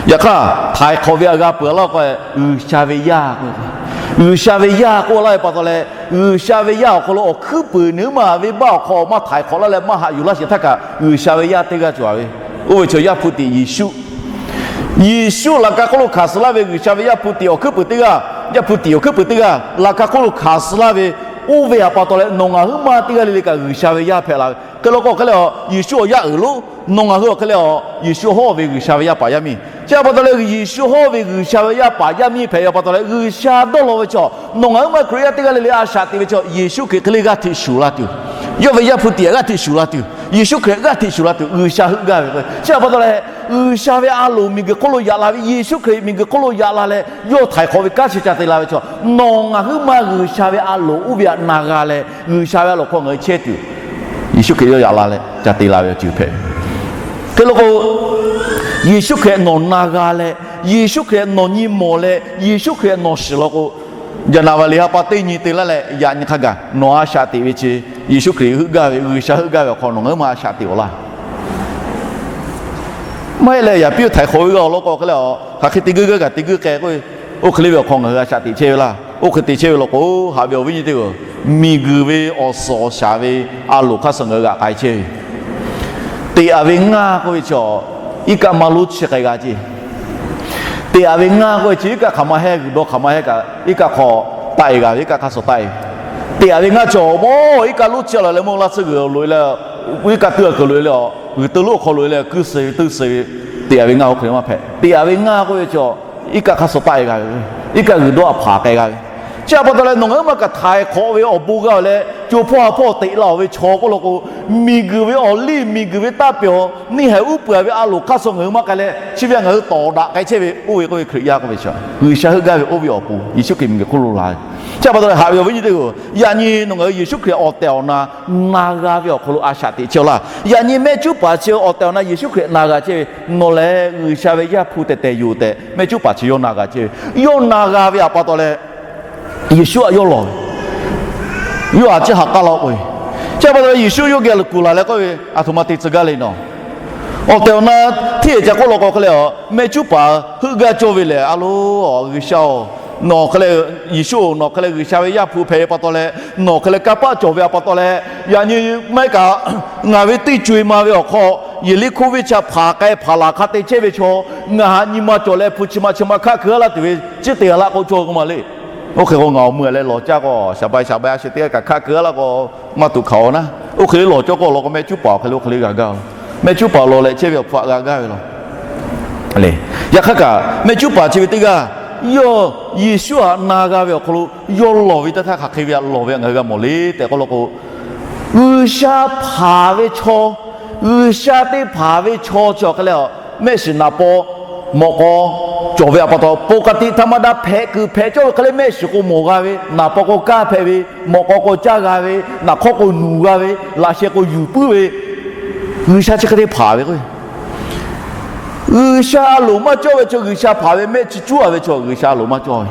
Yaꞈ hk'aˇ htaiˍ hk'awꞈ ve a g'a peuˬ laˇ k'o G'uiˬsha ve yaˇ k'oˆ ve. G'uiˬsha ve yaˇ k'oˆ laˇ ve pa taw leh, G'uiˬsha ve yaˇ awˬ hk'aw lo awˬ hkuiˉ puiˍ nyi ma venˇbaˆ awˬ hk'aw maˇ htaiˍ hk'awꞈ laˇ leh maˇ haꞈ yuˬ laˇ sheˍ htaˇ kaꞈ G'uiˬsha ve yaˇ teˇ g'aˇ cawˬ ve, oˇ ve chaw Yaˇ hpu tiꞈ Yeˍsuˆ. Yeˍsuˆ laꞈ ka hk'oˆ lo hkanˍ suh laˇ ve G'uiˬsha ve Yaˇ hpu tiꞈ awˬ hkuiˉ puiˍ teˇ g'aˇ, Yaˇ hpu tiꞈ awˬ hkuiˉ puiˍ teˇ g'aˇ laꞈ ka hk'oˆ lo hkanˍ suh laˇ ve, oˇ ve htaꞈ pa taw leh nawˬ ngaˬ huiˉ ma teˇ g'aˇ le le kaꞈ G'uiˬsha ve yaˇ hpehꞈ la ve. Hk'e law k'o hk'e leh a Yeˍsuˆ awˬ yaˇ uiˍ lo, nawˬ ngaˬ hui awˬ hk'e leh a Yeˍsuˆ hawˇ ve G'uiˬsha ve yaˇ paˍ yaˇ miˇ. Chi htaꞈ pa taw leh Yeˍsuˆ hawˇ ve G'uiˬsha ve yaˇ paˍ yaˇ miˇ hpehꞈ ve pa taw leh G'uiˬsha dawˇ law ve chaw, nawˬ ngaˬ huiˉ ma Hkriꞈ yaˇ teˇ g'aˇ le le a shaꞈ teꞈ ve chaw Yeˍsuˆ Hkriꞈ hk'e le g'aˇ hteꞈ shuˍ la tuˬ, yawˇ ve Yaˇ hpu tiꞈ g'aˇ hteꞈ shuˍ la tuˬ, Yeˍsuˆ Hkriꞈ g'aˇ hteꞈ shuˍ la tuˬ G'uiˬsha heuˆ gaˇ ve k'o, chi htaꞈ pa taw leh G'uiˬsha ve a loˍ miˬguiˬ hk'oˆ lo yaꞈ la ve, Yeˍsuˆ Hkriꞈ miˬguiˬ hk'oˆ lo yaꞈ la leh yawˇ htaiˍ hk'awꞈ ve kanˉ chi ca te la ve chaw, nawˬ ngaˬ huiˉ ma G'uiˬsha ve a loˍ oˇ ve htaꞈ na g'a leh G'uiˬsha ve a loˍ hk'aw ngaˬ hui chehˇ tuˬ, Yeˍsuˆ Hkriꞈ yawˇ yaꞈ la leh ca te la ve awˬ ceuˬ hpehꞈ ve. Hk'e law k'o, Yeˍsuˆ Hkriꞈ nawˬ na g'a leh, Yeˍsuˆ Hkriꞈ nawˬ nyi mawˬ leh, Yeˍsuˆ Hkriꞈ nawˬ shiˍ law k'o, Jaˍnaˍvaˍriˍ ha pa teˇ nyi te laˇ leh yaꞈ nyi hk'a gaˬ nawˬ a shaꞈ teꞈ ve chi, Yeˍsuˆ Hkriꞈ heuˆ gaˇ ve, G'uiˬsha heuˆ gaˇ ve awˬ hk'aw nawˬ ngaˬ huiˉ ma a shaꞈ teꞈ-oˬ laˇ. Maˇ heˆ leh yaꞈ piˇ htaiˍ hk'awꞈ ve g'a awˬ lawn k'o hk'e leh a, hk'aˬ hk'e te geuˇ gaˇ kaꞈ te geuˇ k'ai k'o, oˇ hk'e le ve awˬ hk'aw ngaˬ hui a shaꞈ teꞈ chehˇ ve laˇ. Oˇ hk'e te chehˇ ve law k'o, haꞈ ve awˬ viˉ nyi teˇ-oˬ, miˬguiˬ ve awˬ suhˍ awˬ shaˍ ve a loˍ hk'aˇ suh ngaˬ hui g'aꞈ k'ai chehˇ ve. Teꞈ-a ve ngaˇ k'oˆ ve chaw, iˉ kaˆ maˇ lonˉ chi k'ai g'a ceˇ. Teꞈ-a ve ngaˇ k'oˆ ve chi iˉ kaˆ hk'aˬ ma hehˇ, g'uiˬ dawˇ hk'aˬ ma hehˇ kaꞈ iˉ kaˆ hk'aw taˆ-e g'a ve, iˉ kaˆ hk'aˇ suh taˆ-e ve. Teꞈ-a ve ngaˇ chaw mawˇ iˉ kaˆ lonˉ chi laˬ leh mawˇ laˇ tsuhˇ g'uiˬ loꞈ-e leh, iˉ kaˆ teuˇ a kuiˬ loꞈ-e leh, g'uiˬ teuˇ lonˉ awˬ hk'aw loꞈ-e leh kuiˇ suh ve teuˇ suh ve, teꞈ-a ve ngaˇ oˇ hk'e maˇ hpehꞈ. Teꞈ-a ve ngaˇ k'oˆ ve chaw, iˉ kaˆ hk'aˇ suh taˆ-e g'a ve, iˉ kaˆ g'uiˬ dawˇ a hpaˍ k'ai g'a ve. Chi htaꞈ pa taw leh nawˬ ngaˬ huiˉ ma kaꞈ htaiˍ hk'awꞈ ve awˬ bon g'a-oˬ leh, co hpawˇ ha hpawˇ teꞈ la-oˬ ve chaw k'oˆ law k'o, miˬguiˬ ve awˬ liˇ, miˬguiˬ ve taˇ pehˍ-oˬ, neˇ haiˬ uˉ peunˍ ve a loˍ hk'aˇ suh ngaˬ hui maˇ k'ai leh, chi ve htaꞈ ngaˬ hui tawˍ daꞈ k'ai chehˇ ve, oˇ ve k'oˆ ve Hkriꞈ yaˇ k'oˆ ve chaw, G'uiˬsha heuˆ gaˇ ve oˇ ve awˬ pon Yeˍsuˆ Hkriꞈ miˬguiˬ hk'oˆ lo la ve. Chi htaꞈ pa taw leh haꈞ ve awˬ viˉ nyi teˇ-oˬ, yaꞈ nyi nawˬ ngaˬ hui Yeˍsuˆ Hkriꞈ awˬ tehˬ awˬ na na g'a ve awˬ hk'aw lo a shaꞈ teꞈ chehˇ-oˬ laˇ. Yaꞈ nyi mehˆ cuˉ paˍ chi awˬ tehˬ awˬ na Yeˍsuˆ Hkriꞈ na g'a chehˇ ve, nawˬ lehˬ G'uiˬsha ve Yaˇ hpu tehˬ tehˬ yoˬ tehꞈ mehˆ cuˉ paˍ chi yawˇ na g'a chehˇ ve. Yawˇ na g'a ve htaꞈ pa taw leh, Yeˍsuˆ htaꞈ yawˇ lawˬ ve, yawˇ a ciˉ ha k'aˉ laˇ k'oˆ ve. Chi htaꞈ pa taw leh Yeˍsuˆ yawˇ geh lo kuˬ laˬ leh k'oˆ ve, Aˬ htoꞈ ma te tcuh gaˇ le nawˬ. Awˬ tehˬ awˬ na hteˇ ca k'oˆ law k'o hk'e leh a, mehˆ cuˉ paˍ heuˆ gaˇ cawˇ ve lehˬ, a lo, G'uiˬsha-oˬ, nawˬ hk'e leh, Yeˍsuˆ-oˬ, nawˬ hk'e leh G'uiˬsha ve Yaˇ hpu hpehꞈ ve pa taw leh, nawˬ hk'e leh kanˇ paˆ cawˬ ve htaꞈ pa taw leh, yaꞈ nyi maˇ heˆ kaꞈ ngaˬ ve teˇ co-e ma ve awˬ hk'aw, Yeˍriˆhkoˇ venˇ chaˇ hpaˍ k'ai hpaˍ laˬ hk'a te chehˇ ve chaw, ngaˬ htaꞈ nyi ma cawˬ leh hpu chi ma chi ma hkaˆ keu-a laˇ tuˬ ve, ciˉ te g'a laˇ k'oˆ cawˇ ve k'oˆ ma le. Oˇ hk'e k'o ngaˬ awˬ meuˇ leh lawˬ caˇ k'o, shaˍ bai shaˍ bai a shu teˇ g'aˇ kaꞈ hkaˆ keu-a laˇ k'o, maˇ tuꞈ hkanˍ-oˬ naˉ. Oˇ hk'e le lawˬ cawˇ k'o law k'o, mehˆ cuˉ paˍ awˬ hk'e le oˇ hk'e le g'a gaˇ-oˬ. Mehˆ cuˉ paˍ lawˬ leh chehˇ ve awˬ hpu htaꞈ g'a gaˇ ve law. Yaꞈ hk'aˇ kaꞈ mehˆ cuˉ paˍ chi ve teˇ g'aˇ yawˇ Yeˍsuˆ htaꞈ na g'a ve awˬ hk'aw lo yawˇ lawˬ ve teˇ htaˇ hk'aˬ hk'e ve htaꞈ lawˬ ve htaꞈ ngaˬ hui g'a mawˬ le tehꞈ k'oˆ law k'o, G'uiˬsha hpanˍ ve chaw, G'uiˬsha teˇ hpaˍ ve chaw chi awˬ hk'e leh a, mehˆ shiˍ naˍ paw mawꞈ k'aw cawˬ ve awˬ pa taw, ปกติธรรมดา hpehꞈ kuiˬ hpehꞈ cawˇ ve hk'e leh mehˆ shiˍ k'o mawˬ g'a ve, naˍ paw k'o kaˇ hpehꞈ ve, mawꞈ k'aw k'o caˇ g'a ve, naˍ hk'awˇ k'o nuˬ g'a ve, laꞈ sheh k'o yuˬ puiˉ ve, G'uiˬsha chi hk'e te hpanˍ ve k'o, G'uiˬsha a loˍ maˇ cawˇ ve chaw, G'uiˬsha hpanˍ ve mehˆ chi cuˉ a ve chaw G'uiˬsha a loˍ maˇ cawˇ ve.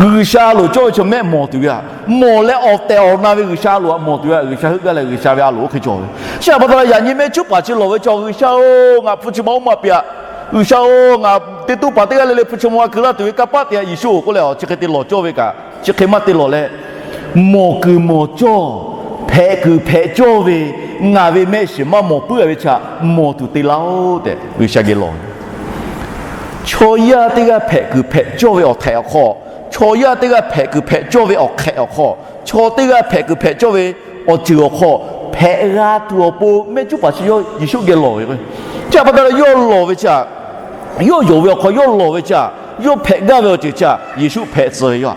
G'uiˬsha a loˍ cawˇ ve chaw mehˆ mawˬ tuˬ ve htaꞈ mawˬ leh awˬ tehˬ awˬ na ve G'uiˬsha a loˍ htaꞈ mawˬ tuˬ ve htaꞈ G'uiˬsha heuˆ gaˇ leh G'uiˬsha ve a loˍ oˇ hk'e cawˬ ve. Chi awˬ pa taw leh yaꞈ nyi mehˆ cuˉ paˍ chi lawˬ ve chaw, G'uiˬsha-oˬ, ngaˬ hpu chi ma oˇ maˇ piˇ-aꞈ. G'uiˬsha-oˬ, ngaˬ teˇ tuˉ paˍ teˇ g'aˇ le le hpu chi ma ma keu laˇ tuˬ ve kanˇ paˆ te-a Yeˍsuˆ-oˬ k'oˆ leh a chi hk'e te lawˬ cawˇ ve kaꞈ chi hk'e maˇ te lawˬ leh, mawˬ kuiˬ mawˬ cawˇ, hpehꞈ kuiˬ hpehꞈ cawˇ ve, ngaˬ ve mehˆ shiˍ maˇ mawˬ puiˉ a ve chi htaꞈ mawˬ tuˬ te laˇ-oˆ tehꞈ G'uiˬsha geh lawˬ ve. Chaw yaˇ teˇ g'aˇ hpehꞈ kuiˬ hpehꞈ cawˇ ve awˬ htaiꞈ awˬ hk'aw, chaw yaˇ teˇ g'aˇ hpehꞈ kuiˬ hpehꞈ cawˇ ve awˬ hk'ehꞈ awˬ hk'aw, chaw teˇ g'aˇ hpehꞈ kuiˬ hpehꞈ cawˇ ve awˬ ceuˬ awˬ hk'aw, hpehꞈ g'a tuˬ awˬ pon mehˆ cuˉ paˍ chi yawˇ Yeˍsuˆ geh lawˬ ve k'o, chi awˬ pa taw leh yawˇ lawˬ ve chi htaꞈ, yawˇ yonˍ ve awˬ hk'aw yawˇ lawˬ ve chi htaꞈ, yawˇ hpehꞈ gaˇ ve awˬ ceuˬ chi htaꞈ Yeˍsuˆ hpehꞈ tcuh ve yoˬ.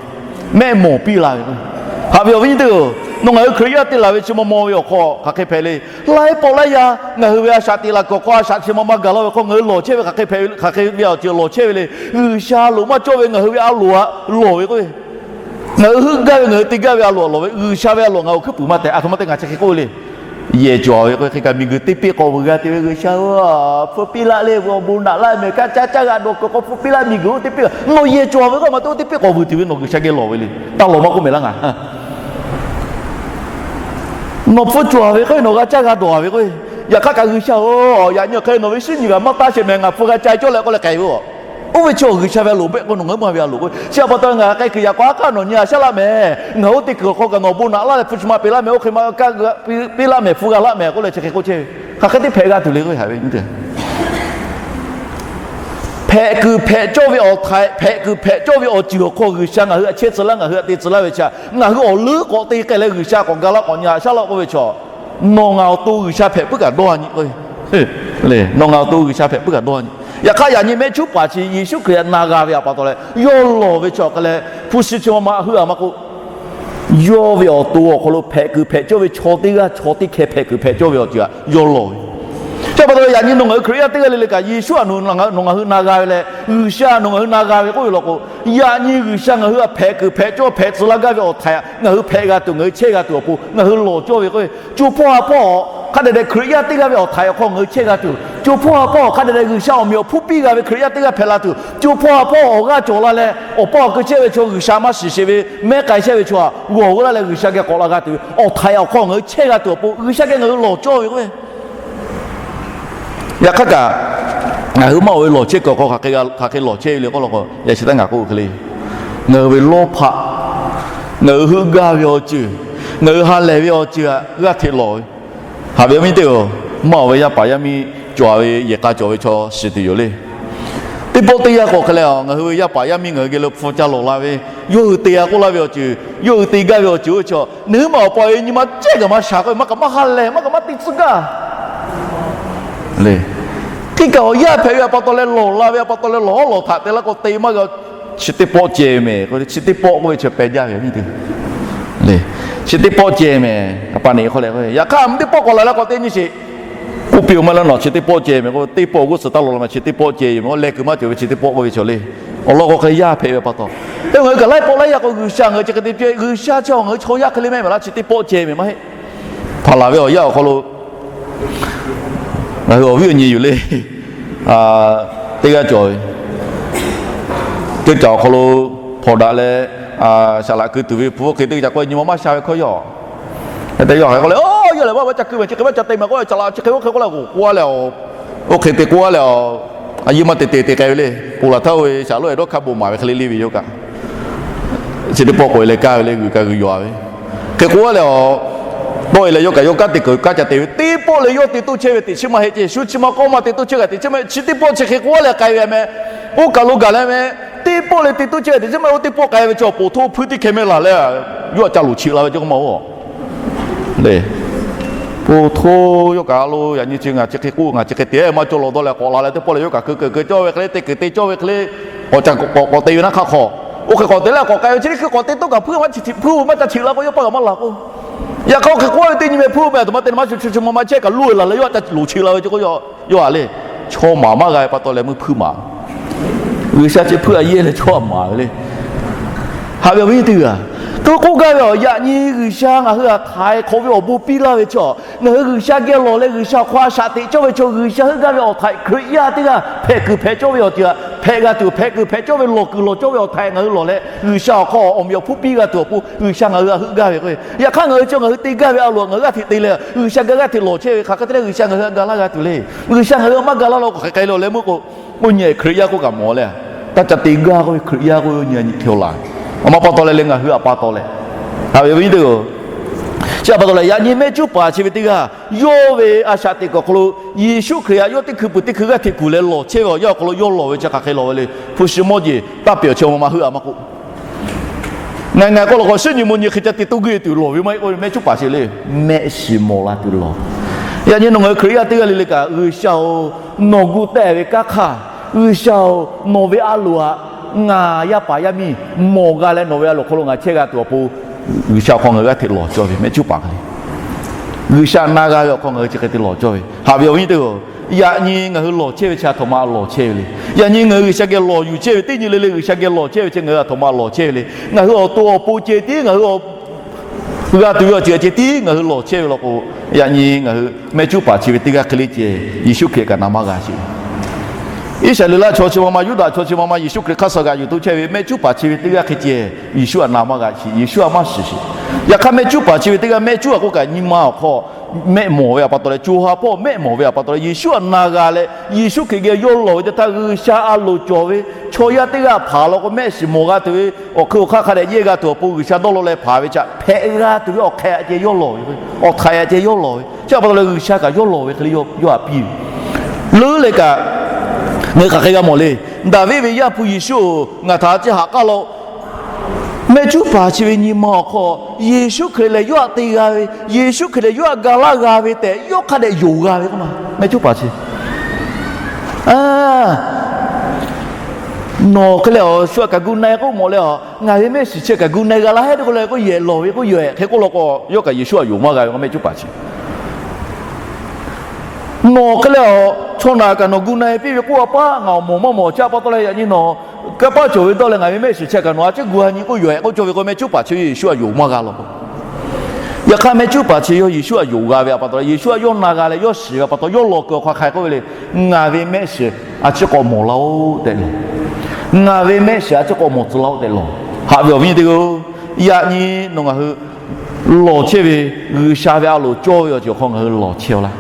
Mehˆ mawˬ piˇ la ve k'o, haꞈ ve awˬ viˉ nyi teˇ-oˬ, nawˬ ngaˬ hui Hkriꞈ yaˇ te laˬ ve chi ma maw ve awˬ hk'aw hk'aˬ hk'e hpehꞈ le. Laiˉ pawˆ laiˉ yaˇ ngaˬ hui ve a shaꞈ teꞈ laˬ kuiˬ awˬ hk'aw a shaꞈ chi ma ma gaˬ laˇ ve hk'aw ngaˬ hui lawˬ chehˇ ve hk'aˬ hk'e hpehꞈ ve, hk'aˬ hk'e ve awˬ ceuˬ lawˬ chehˇ ve le. G'uiˬsha a loˍ maˇ cawˇ ve ngaˬ hui ve a loˍ htaꞈ lawˬ ve k'o, ngaˬ hui heuˆ gaˇ ve ngaˬ hui te gaˇ ve a loˍ htaꞈ lawˬ ve, G'uiˬsha ve a loˍ ngaˬ awˬ hkuiˉ puiˍ maˇ tehꞈ. Aˬ htoꞈ ma te ngaˬ chi hk'e k'oˆ ve le. Yehˬ cawˬ ve k'o, hk'e kaꞈ miˬguiˬ teˇ piˇ k'awꞈ vuiˬ g'a tuˬ ve G'uiˬsha-oˬ, hpu piˇ laˇ le, awˬ bon naꞈ laˇ mehˍ, kaˇ caˇ caˇ g'a dawˬ kuiˬ k'o hpu piˇ laˇ miˬguiˬ oˇ teˇ piˇ. Nawˬ yehˬ cawˬ ve k'o, maˇ te oˇ teˇ piˇ k'awꞈ vuiˬ tuˬ ve nawˬ G'uiˬsha geh lawˬ ve le. Taˇ lawˬ maˇ k'oˆ mehˍ laˇ ngaˬ. Nawˬ hpu cawˬ ve k'o, nawˬ g'a caˇ g'a dawˬ ve k'o, yaꞈ hk'aˇ kaꞈ G'uiˬsha-oˬ, yaꞈ nyi awˬ hk'e nawˬ ve shinˉ nyi g'aꞈ maˇ taˇ shehˍ mehˍ, ngaˬ hpu g'a ca cawˇ leh k'oˆ leh k'ai ve-oˬ. Oˇ ve chi awˬ G'uiˬsha ve a loˍ behˆ k'o nawˬ ngaˬ hui maˇ ve a loˍ k'o, chi awˬ pa taw ngaˬ k'ai kuiˬ yaꞈ k'aw aˉ hk'aˇ nawˬ nyi a shaˉ laˇ mehˍ, ngaˬ hui oˇ te kuiˬ awˬ hk'aw kaꞈ nawˬ awˬ bon naꞈ laˇ leh hpu chi ma peꞈ laˇ mehˍ, oˇ hk'e ma kaˇ piˇ laˇ mehˍ, hpu g'a laˇ mehˍ k'oˆ leh chi hk'e k'oˆ chehˇ ve, hk'aˬ hk'e te hpehꞈ g'a tuˬ le k'o, haꞈ ve nyi te Hpehꞈ kuiˬ hpehꞈ cawˇ ve awˬ htaiꞈ, hpehꞈ kuiˬ hpehꞈ cawˇ ve awˬ ceuˬ awˬ hk'aw G'uiˬsha ngaˬ hui htaꞈ chehˇ tcuh laˇ, ngaˬ hui htaꞈ te tcuh laˇ ve chi htaꞈ ngaˬ hui awˬ leuˉ k'awꞈ te k'ai leh G'uiˬsha k'awꞈ ga laˇ k'awꞈ nyi a shaˉ laˇ k'oˆ ve chaw, nawˬ ngaˬ awˬ to G'uiˬsha hpehꞈ puiˉ kaꞈ dawˇ nyi k'o, nawˬ ngaˬ awˬ to G'uiˬsha hpehꞈ puiˉ kaꞈ dawˇ nyi. Yaꞈ hk'aˇ yaꞈ nyi mehˆ cuˉ paˍ chi Yeˍsuˆ Hkriꞈ htaꞈ na g'a ve awˬ pa taw leh yawˇ lawˬ ve chi awˬ hk'e leh hpu shi chi ma ma heuˆ a maˇ k'oˆ, yawˇ ve awˬ to awˬ hk'aw lo hpehꞈ kuiˬ hpehꞈ cawˇ ve chaw teˇ g'aˇ chaw teˇ hkeh hpehꞈ kuiˬ hpehꞈ cawˇ ve awˬ ceuˬ htaꞈ yawˇ lawˬ ve. Chi pa taw yaꞈ nyi nawˬ ngaˬ hui Hkriꞈ yaˇ teˇ g'aˇ le le kaꞈ Yeˍsuˆ htaꞈ nawˬ ngaˬ hui na g'a ve leh, G'uiˬsha nawˬ ngaˬ hui na g'a ve k'oˆ ve law k'o, yaꞈ nyi G'uiˬsha ngaˬ hui htaꞈ hpehꞈ kuiˬ hpehꞈ cawˇ hpehꞈ tcuh laˇ gaˇ ve awˬ htaiꞈ htaꞈ ngaˬ hui hpehꞈ g'a tuˬ, ngaˬ hui chehˇ g'a tuˬ awˬ pon ngaˬ hui lawˬ cawˇ ve k'o, co hpawˇ ha hpawˇ hk'a dehꞈ dehꞈ Hkriꞈ yaˇ teˇ g'aˇ ve awˬ htaiꞈ awˬ hk'aw ngaˬ hui chehˇ g'a tuˬ, co hpawˇ ha hpawˇ hk'a dehꞈ dehꞈ G'uiˬsha awˬ meꞈ awˬ hponˇ piˇ g'a ve Hkriꞈ yaˇ teˇ g'aˇ hpehꞈ la tuˬ, co hpawˇ ha hpawˇ awˬ g'aˇ cawˬ la leh awˬ pa awˬ keu chehˇ ve chaw, G'uiˬsha maˇ shiˍ sheˍ ve mehˉ k'ai chehˇ ve chaw htaꞈ g'awˬ g'eu laˇ leh G'uiˬsha geh k'awꞈ la g'a tuˬ ve awˬ htaiꞈ awˬ hk'aw ngaˬ hui chehˇ g'a tuˬ awˬ pon G'uiˬsha geh ngaˬ hui lawˬ cawˇ ve k'o, yaꞈ hk'aˇ kaꞈ ngaˬ hui maˇ oˬ ve lawˬ chehˇ kuiˬ awˬ hk'aw hk'aˬ hk'e lawˬ chehˇ ve le k'oˆ law k'o, yaꞈ chi htaˇ ngaˬ k'oˆ hk'e le, ngaˬ hui ve lawˇ hpaˆ, ngaˬ hui heuˆ gaˇ ve awˬ ceuˬ, ngaˬ hui ha lehˬ ve awˬ ceuˬ htaꞈ g'aˇ hteꞈ lawˬ ve. Haꞈ ve awˬ viˉ teˇ-oˬ, maˇ oˬ ve yaˇ paˍ yaˇ miˇ cawˬ ve yehˬ k'a cawˬ ve chaw shiˍ tuˬ yoˬ le. Teˇ pawˆ teˇ yanˇ k'awꞈ hk'e leh, ngaˬ hui ve yaˇ paˍ yaˇ miˇ ngaˬ hui geh lo hpu ca lawˬ la ve, yawˇ hui te g'a k'oˆ laˇ ve awˬ ceuˬ, yawˇ hui te gaˇ ve awˬ ceuˬ oˇ ve chaw, nawˬ hui maˇ awˬ pa ve nyi ma cehˇ kaꞈ maˇ sha k'oˆ ve, maˇ kaꞈ maˇ ha lehˬ, maˇ kaꞈ maˇ te tcuh gaˇ le. Hk'e kaꞈ awˬ yaˇ hpehꞈ ve awˬ pa taw leh lawˬ la ve awˬ pa taw leh lawˬ hawˉ lawˬ htaꞈ te laˇ k'o te maˇ g'a. Chi teˇ pawˆ ceh mehˍ k'o, chi teˇ pawˆ k'oˆ ve chi peh jaˇ ve le. Chi teˇ pawˆ ceh mehˍ, a pa neꞈ hk'aw leh k'o, yaꞈ hk'aˇ teˇ pawˆ k'awꞈ la la k'awꞈ te nyi sheˍ. K'oˆ piˇ-oˬ maˇ laˇ nawˬ, chi teˇ pawˆ ceh mehˍ k'o, teˇ pawˆ g'uˇ suhˍ taˇ lawˬ la ma, chi teˇ pawˆ ceh yoˬ mehˍ, leh kuiˬ maˇ cawˬ ve chi teˇ pawˆ k'oˆ ve chaw le. Awˬ lawn k'o hk'e yaˇ hpehꞈ ve pa taw, te ngaˬ hui kaꞈ laiˉ pawˆ laiˉ yaˇ k'o G'uiˬsha ngaˬ hui chi hk'e te piˇ, G'uiˬsha chi ngaˬ hui chaw yaˇ hk'e le mehˆ maˍ laˇ, chi teˇ pawˆ ceh mehˍ maˇ heˆ. Hpaˍ laˬ ve awˬ yaˇ awˬ hk'aw lo ngaˬ hui awˬ viˉ awˬ nyi yoˬ le. Teˇ g'aˇ cawˬ ve, teˇ caˬ awˬ hk'aw lo hpawnˬ daꞈ leh, saˍ laꞈ keu tuˬ ve hpu oˇ hk'e teˇ caˬ k'oˆ nyi ma maˇ sha ve hkawˇ yaˇ. Hk'e te yaˇ hk'e k'oˆ leh, Oˇ, yawˇ lehˬ maˇ maˇ ca keu mehˍ, chi hk'e maˇ ca te mehˍ k'oˆ, saˍ laꞈ chi hk'e oˇ hk'e k'oˆ leh k'o k'oˆ a leh, oˇ hk'e te k'oˆ a leh, a yehˬ maˇ te te te k'ai ve le. Ponˬ laˬ htaˇ oˇ ve shaˍ loˉ eˬ dawˇ hkaˇ bon maˍ ve hk'e le le ve yawˇ kaꞈ. Chi teˇ pawˆ k'awꞈ e leh kaˇ ve le, g'uiˬ kaꞈ g'uiˬ yaw ve. Hk'e k'oˆ a leh, tawˇ e leh yawˇ kaꞈ yawˇ kanˉ te kuiˬ kanˉ ca te ve, teˇ pawˆ leh yawˇ te toˇ chehˇ ve teꞈ chiˉ maˇ heˆ ce. Shu chi ma k'awˇ maˇ te toˇ chehˇ kaꞈ teꞈ chiˉ maˇ heˆ. Chi teˇ pawˆ chi hk'e k'oˆ a leh k'ai ve meh, oˇ kaˬ lo gaˬ leh meh, teˇ pawˆ leh te toˇ chehˇ ve teꞈ chiˉ maˇ heˆ. Oˇ teˇ pawˆ k'ai ve chi awˬ poˬ htoˇ hpuiˇ tiˉ hkeh meh laˬ leh, yawˇ ca loˍ cheꞈ la ve ce k'o maˇ oˬ le. Oˇ htoˇ, yawˇ kaꞈ lo yaꞈ nyi chi ngaˬ chi hk'e k'oˆ, ngaˬ chi hk'e te maˇ cawˬ lawˬ dawˇ leh k'awꞈ la leh teˇ pawˆ leh yawˇ kaꞈ keu keu keu cawˇ ve hk'e le, te keu te cawˇ ve hk'e le, k'awꞈ ca k'awꞈ k'awꞈ te ve naˉ hk'aˇ hk'aw, oˇ hk'e k'awꞈ te leh k'awꞈ k'ai ve chi hk'e k'awꞈ te tawˇ kaꞈ hpuiˇ maˇ chi hpuiˇ maˇ ca cheꞈ la k'o, yawˇ paˇ kaꞈ maˇ laˬ k'o. Yaꞈ hk'aˇ oˇ hk'e k'oˆ ve teˇ nyi meh hpuiˇ meh a htoꞈ ma te maˇ shu chi chi ma ma chehˇ kaꞈ loˇ ve laˬ leh yawˇ ca loˍ cheꞈ la ve chi k'o, yawˇ a le, chaw maˍ maˇ g'a ve pa taw leh meuˇ hpuiˇ maˍ. G'uiˬsha chi hpuiˇ a yehˇ leh chaw a maˍ ve le. Haꞈ ve awˬ viˉ teˇ g'aˇ, to k'oˆ gaˇ ve awˬ, yaꞈ nyi G'uiˬsha ngaˬ hui htaꞈ htaiˍ hk'awꞈ ve awˬ bon piˇ laˇ ve chaw, ngaˬ hui G'uiˬsha geh lawˬ leh G'uiˬsha awˬ hk'aw a shaꞈ teꞈ cawˇ ve chaw, G'uiˬsha heuˆ gaˇ ve awˬ htaiˍ Hkriꞈ yaˇ teˇ g'aˇ hpehꞈ kuiˬ hpehꞈ cawˇ ve awˬ ceuˬ htaꞈ hpehꞈ g'a tuˬ hpehꞈ kuiˬ hpehꞈ cawˇ ve lawˬ kuiˬ lawˬ cawˇ ve awˬ htaiˍ ngaˬ hui lawˬ leh G'uiˬsha awˬ hk'aw awˬ meꞈ awˬ hponˇ piˇ g'a tuˬ awˬ pon G'uiˬsha ngaˬ hui htaꞈ heuˆ gaˇ ve k'o, yaꞈ hk'aˇ ngaˬ hui chi ngaˬ hui te gaˇ ve a loˍ ngaˬ hui g'aˇ hteꞈ te leh G'uiˬsha geh g'aˇ hteꞈ lawˬ chehˇ ve hk'aˬ hk'e te leh G'uiˬsha ngaˬ hui htaꞈ ga laˇ g'a tuˬ le. G'uiˬsha ngaˬ hui maˇ ga laˇ lo k'awꞈ hk'e k'ai lo leh meuˇ k'o, k'oˆ nyi Hkriꞈ yaˇ k'oˆ kaꞈ mawˬ leh, taˇ ca te gaˇ k'oˆ ve Hkriꞈ yaˇ k'oˆ ve nyi nyi hk'e laˬ. Awˬ ma pa taw leh le ngaˬ hui a pa taw leh, haꞈ ve awˬ viˉ teˇ g'aˇ, chi a pa taw leh yaꞈ nyi mehˆ cuˉ paˍ chi ve teˇ g'aˇ yawˇ ve a shaꞈ teꞈ kuiˬ awˬ hk'aw lo Yeˍsuˆ Hkriꞈ htaꞈ yawˇ teˇ hkui puiˍ teˇ hkui g'aˇ hteꞈ kuˬ leh lawˬ chehˇ ve awˬ yanˇ awˬ hk'aw lo yawˇ lawˬ ve chi hk'aˬ hk'e lawˬ ve le. Hpu shi mawˇ jeˬ taˇ pehˬ awˬ chi ma ma heuˆ a maˇ k'oˆ, ngaˬ ngaˬ k'o law k'o shinˉ nyi mvuhˇ nyi hk'e ca te toˇ g'uiˇ tuˬ lawˬ ve maˇ heˆ k'oˆ ve mehˆ cuˉ paˍ chi le. Mehˆ shiˍ mawˬ la tuˬ lawˬ. Yaꞈ nyi nawˬ ngaˬ hui Hkriꞈ yaˇ teˇ g'aˇ le le kaꞈ G'uiˬsha-oˬ, nawˬ gu tehˬ ve kanˉ hk'aˇ, G'uiˬsha-oˬ, nawˬ ve a loˍ htaꞈ ngaˬ yaˇ paˍ yaˇ miˇ mawˬ g'a leh nawˬ ve a loˍ hk'aw lo ngaˬ chehˇ g'a tuˬ awˬ pon G'uiˬsha awˬ hk'aw ngaˬ hui g'aˇ hteꞈ lawˬ cawˇ ve mehˆ cuˉ paˍ hk'e le. G'uiˬsha na g'a ve awˬ hk'aw ngaˬ hui chi hk'e te lawˬ cawˇ ve. Haꞈ ve awˬ viˉ teˇ g'aˇ, yaꞈ nyi ngaˬ hui lawˬ chehˇ ve chi a htoꞈ ma lawˬ chehˇ ve le. Yaꞈ nyi ngaˬ hui G'uiˬsha geh lawˬ yuˬ chehˇ ve teˇ nyi le le G'uiˬsha geh lawˬ chehˇ ve chi ngaˬ hui a htoꞈ ma lawˬ chehˇ ve le. Ngaˬ hui awˬ to awˬ pon ceh tiˉ ngaˬ hui g'a tuˬ ve awˬ ceuˬ ceh tiˉ ngaˬ hui lawˬ chehˇ ve law k'o, yaꞈ nyi ngaˬ hui mehˆ cuˉ paˍ chi ve teˇ g'aˇ hk'e le ceh Yeˍsuˆ Hkriꞈ kaꞈ na maˇ g'a sheˍ. Iˉsaˍreˍlaˆ chaw chi ma ma, Yuˇdaꞈ chaw chi ma ma Yeˍsuˆ Hkriꞈ hk'aˇ suh g'aꞈ yuˬ toˇ chehˇ ve mehˆ cuˉ paˍ chi ve teˇ g'aˇ hk'e ceh Yeˍsuˆ htaꞈ na maˇ g'a sheˍ, Yeˍsuˆ htaꞈ maˇ shiˍ sheˍ. Yaꞈ hk'aˇ mehˆ cuˉ paˍ chi ve teˇ g'aˇ mehˆ cuˉ a k'oˆ kaꞈ nyi ma awˬ hk'aw mehˆ mawˬ ve a pa taw leh, co ha hpawˇ mehˆ mawˬ ve a pa taw leh Yeˍsuˆ htaꞈ na g'a leh Yeˍsuˆ Hkriꞈ geh yawˇ lawˬ ve teˇ htaˇ G'uiˬsha a loˍ cawˬ ve chaw yaˇ teˇ g'aˇ hpaˍ law k'o mehˆ shiˍ mawˬ g'a tuˬ ve awˬ hkui awˬ hk'aˇ hk'a dehꞈ yehˇ g'a tuˬ awˬ pon G'uiˬsha dawˇ law leh hpaˍ ve chaꞈ hpehꞈ g'a tuˬ ve awˬ hk'aˇ a ceh yawˇ lawˬ ve, awˬ htaiˍ a ceh yawˇ lawˬ ve chi a pa taw leh G'uiˬsha kaꞈ yawˇ lawˬ ve hk'e le yawˇ htaꞈ piˇ ve. Leuˉ leh kaꞈ ngaˬ hui hk'aˬ hk'e g'a mawˬ le. Daˍviˆ ve Yaˇ hpu Yeˍsuˆ-oˬ, ngaˬ htaꞈ a ciˉ haꞈ k'aˉ law. Mehˆ cuˉ paˍ chi ve nyi ma awˬ hk'aw Yeˍsuˆ Hkriꞈ lehˬ yawˇ htaꞈ te g'a ve, Yeˍsuˆ Hkriꞈ lehˬ yawˇ htaꞈ ga laˇ g'a ve tehꞈ yawˇ hk'a dehꞈ yonˍ g'a ve k'oˆ ma. Mehˆ cuˉ paˍ chi nawˬ hk'e leh awˬ shu htaꞈ kaꞈ gu na-e k'oˆ mawˬ leh a, ngaˬ ve mehˆ shiˍ chi htaꞈ kaꞈ gu na-e g'a laˇ heˆ tehꞈ k'oˆ leh k'oˆ yehˬ lawˬ ve k'oˆ yehˬ hk'e k'oˆ law k'o, yawˇ kaꞈ Yeˍsuˆ htaꞈ yonˍ maˇ g'a ve k'o mehˆ cuˉ paˍ chi nawˬ hk'e leh a, chaw naˬ kaꞈ nawˬ gu na-e piˇ ve k'oˆ a paˉ ngaˬ awˬ mawˬ maˇ mawˬ chi a pa taw leh yaꞈ nyi nawˬ kanˇ paˆ cawˬ ve dawˇ leh ngaˬ ve mehˆ shiˍ chi htaꞈ kaꞈ nawˬ a ciˉ gu ha nyi k'oˆ yehˬ k'oˆ cawˇ ve k'o mehˆ cuˉ paˍ chi Yeˍsuˆ htaꞈ yonˍ maˇ g'a law k'o. Yaꞈ hk'aˇ mehˆ cuˉ paˍ chi yawˇ Yeˍsuˆ htaꞈ yonˍ g'a ve a pa taw leh Yeˍsuˆ htaꞈ yawˇ na g'a leh yawˇ shiˍ ve a pa taw yawˇ law kuiˬ awˬ hk'aw hk'a k'oˆ ve le, ngaˬ ve mehˆ shiˍ a ciˉ k'awꞈ mawˬ laˇ-oˆ tehꞈ lawˬ. Ngaˬ ve mehˆ shiˍ a ciˉ k'awꞈ mawˬ tcuh laˇ-oˆ tehꞈ lawˬ. Haꞈ ve awˬ viˉ nyi teˇ g'aˇ-oˬ, yaꞈ nyi nawˬ ngaˬ hui lawˬ chehˇ ve G'uiˬsha ve a loˍ cawˇ ve awˬ ceuˬ awˬ hk'aw ngaˬ hui lawˬ chehˇ-aw laˇ.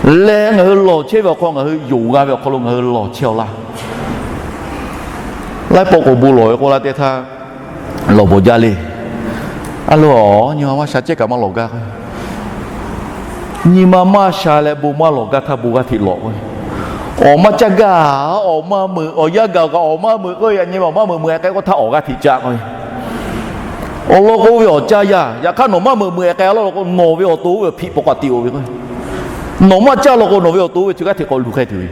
Leh ngaˬ hui lawˬ chehˇ ve awˬ hk'aw ngaˬ hui yonˍ g'a ve awˬ hk'aw lo ngaˬ hui lawˬ chehˇ-aw laˇ. Laiˉ pawˆ k'o bon lawˬ ve k'oˆ laˇ teˇ htaˇ, lawˬ bawˬ jaˇ le. A lo, nyi ma maˇ sha cehˇ kaꞈ maˇ lawˬ gaˇ k'o, nyi ma maˇ sha leh bon maˇ lawˬ gaˇ htaˇ bon g'aˇ hteꞈ lawˬ k'o, awˬ maˇ caˇ gaˇ, awˬ maˇ meuꞈ, awˬ yanˇ gaˬ kaꞈ awˬ maˇ meuꞈ k'o, yaꞈ nyi ma awˬ maˇ meuꞈ meuꞈ-e k'ai k'oˆ htaˇ awˬ g'aˇ hteꞈ caˇ k'o, awˬ lawn k'o ve awˬ caˇ yaˇ. Yaꞈ hk'aˇ nawˬ maˇ meuꞈ meuꞈ-e k'ai law law k'o, nawˬ ve awˬ to oˇ ve hpiꞈ pawˆ k'awꞈ te-o ve k'o, nawˬ maˇ caˇ law k'o nawˬ ve awˬ to oˇ ve chi g'aˇ hteꞈ k'awꞈ luˬ k'ai tuˬ ve.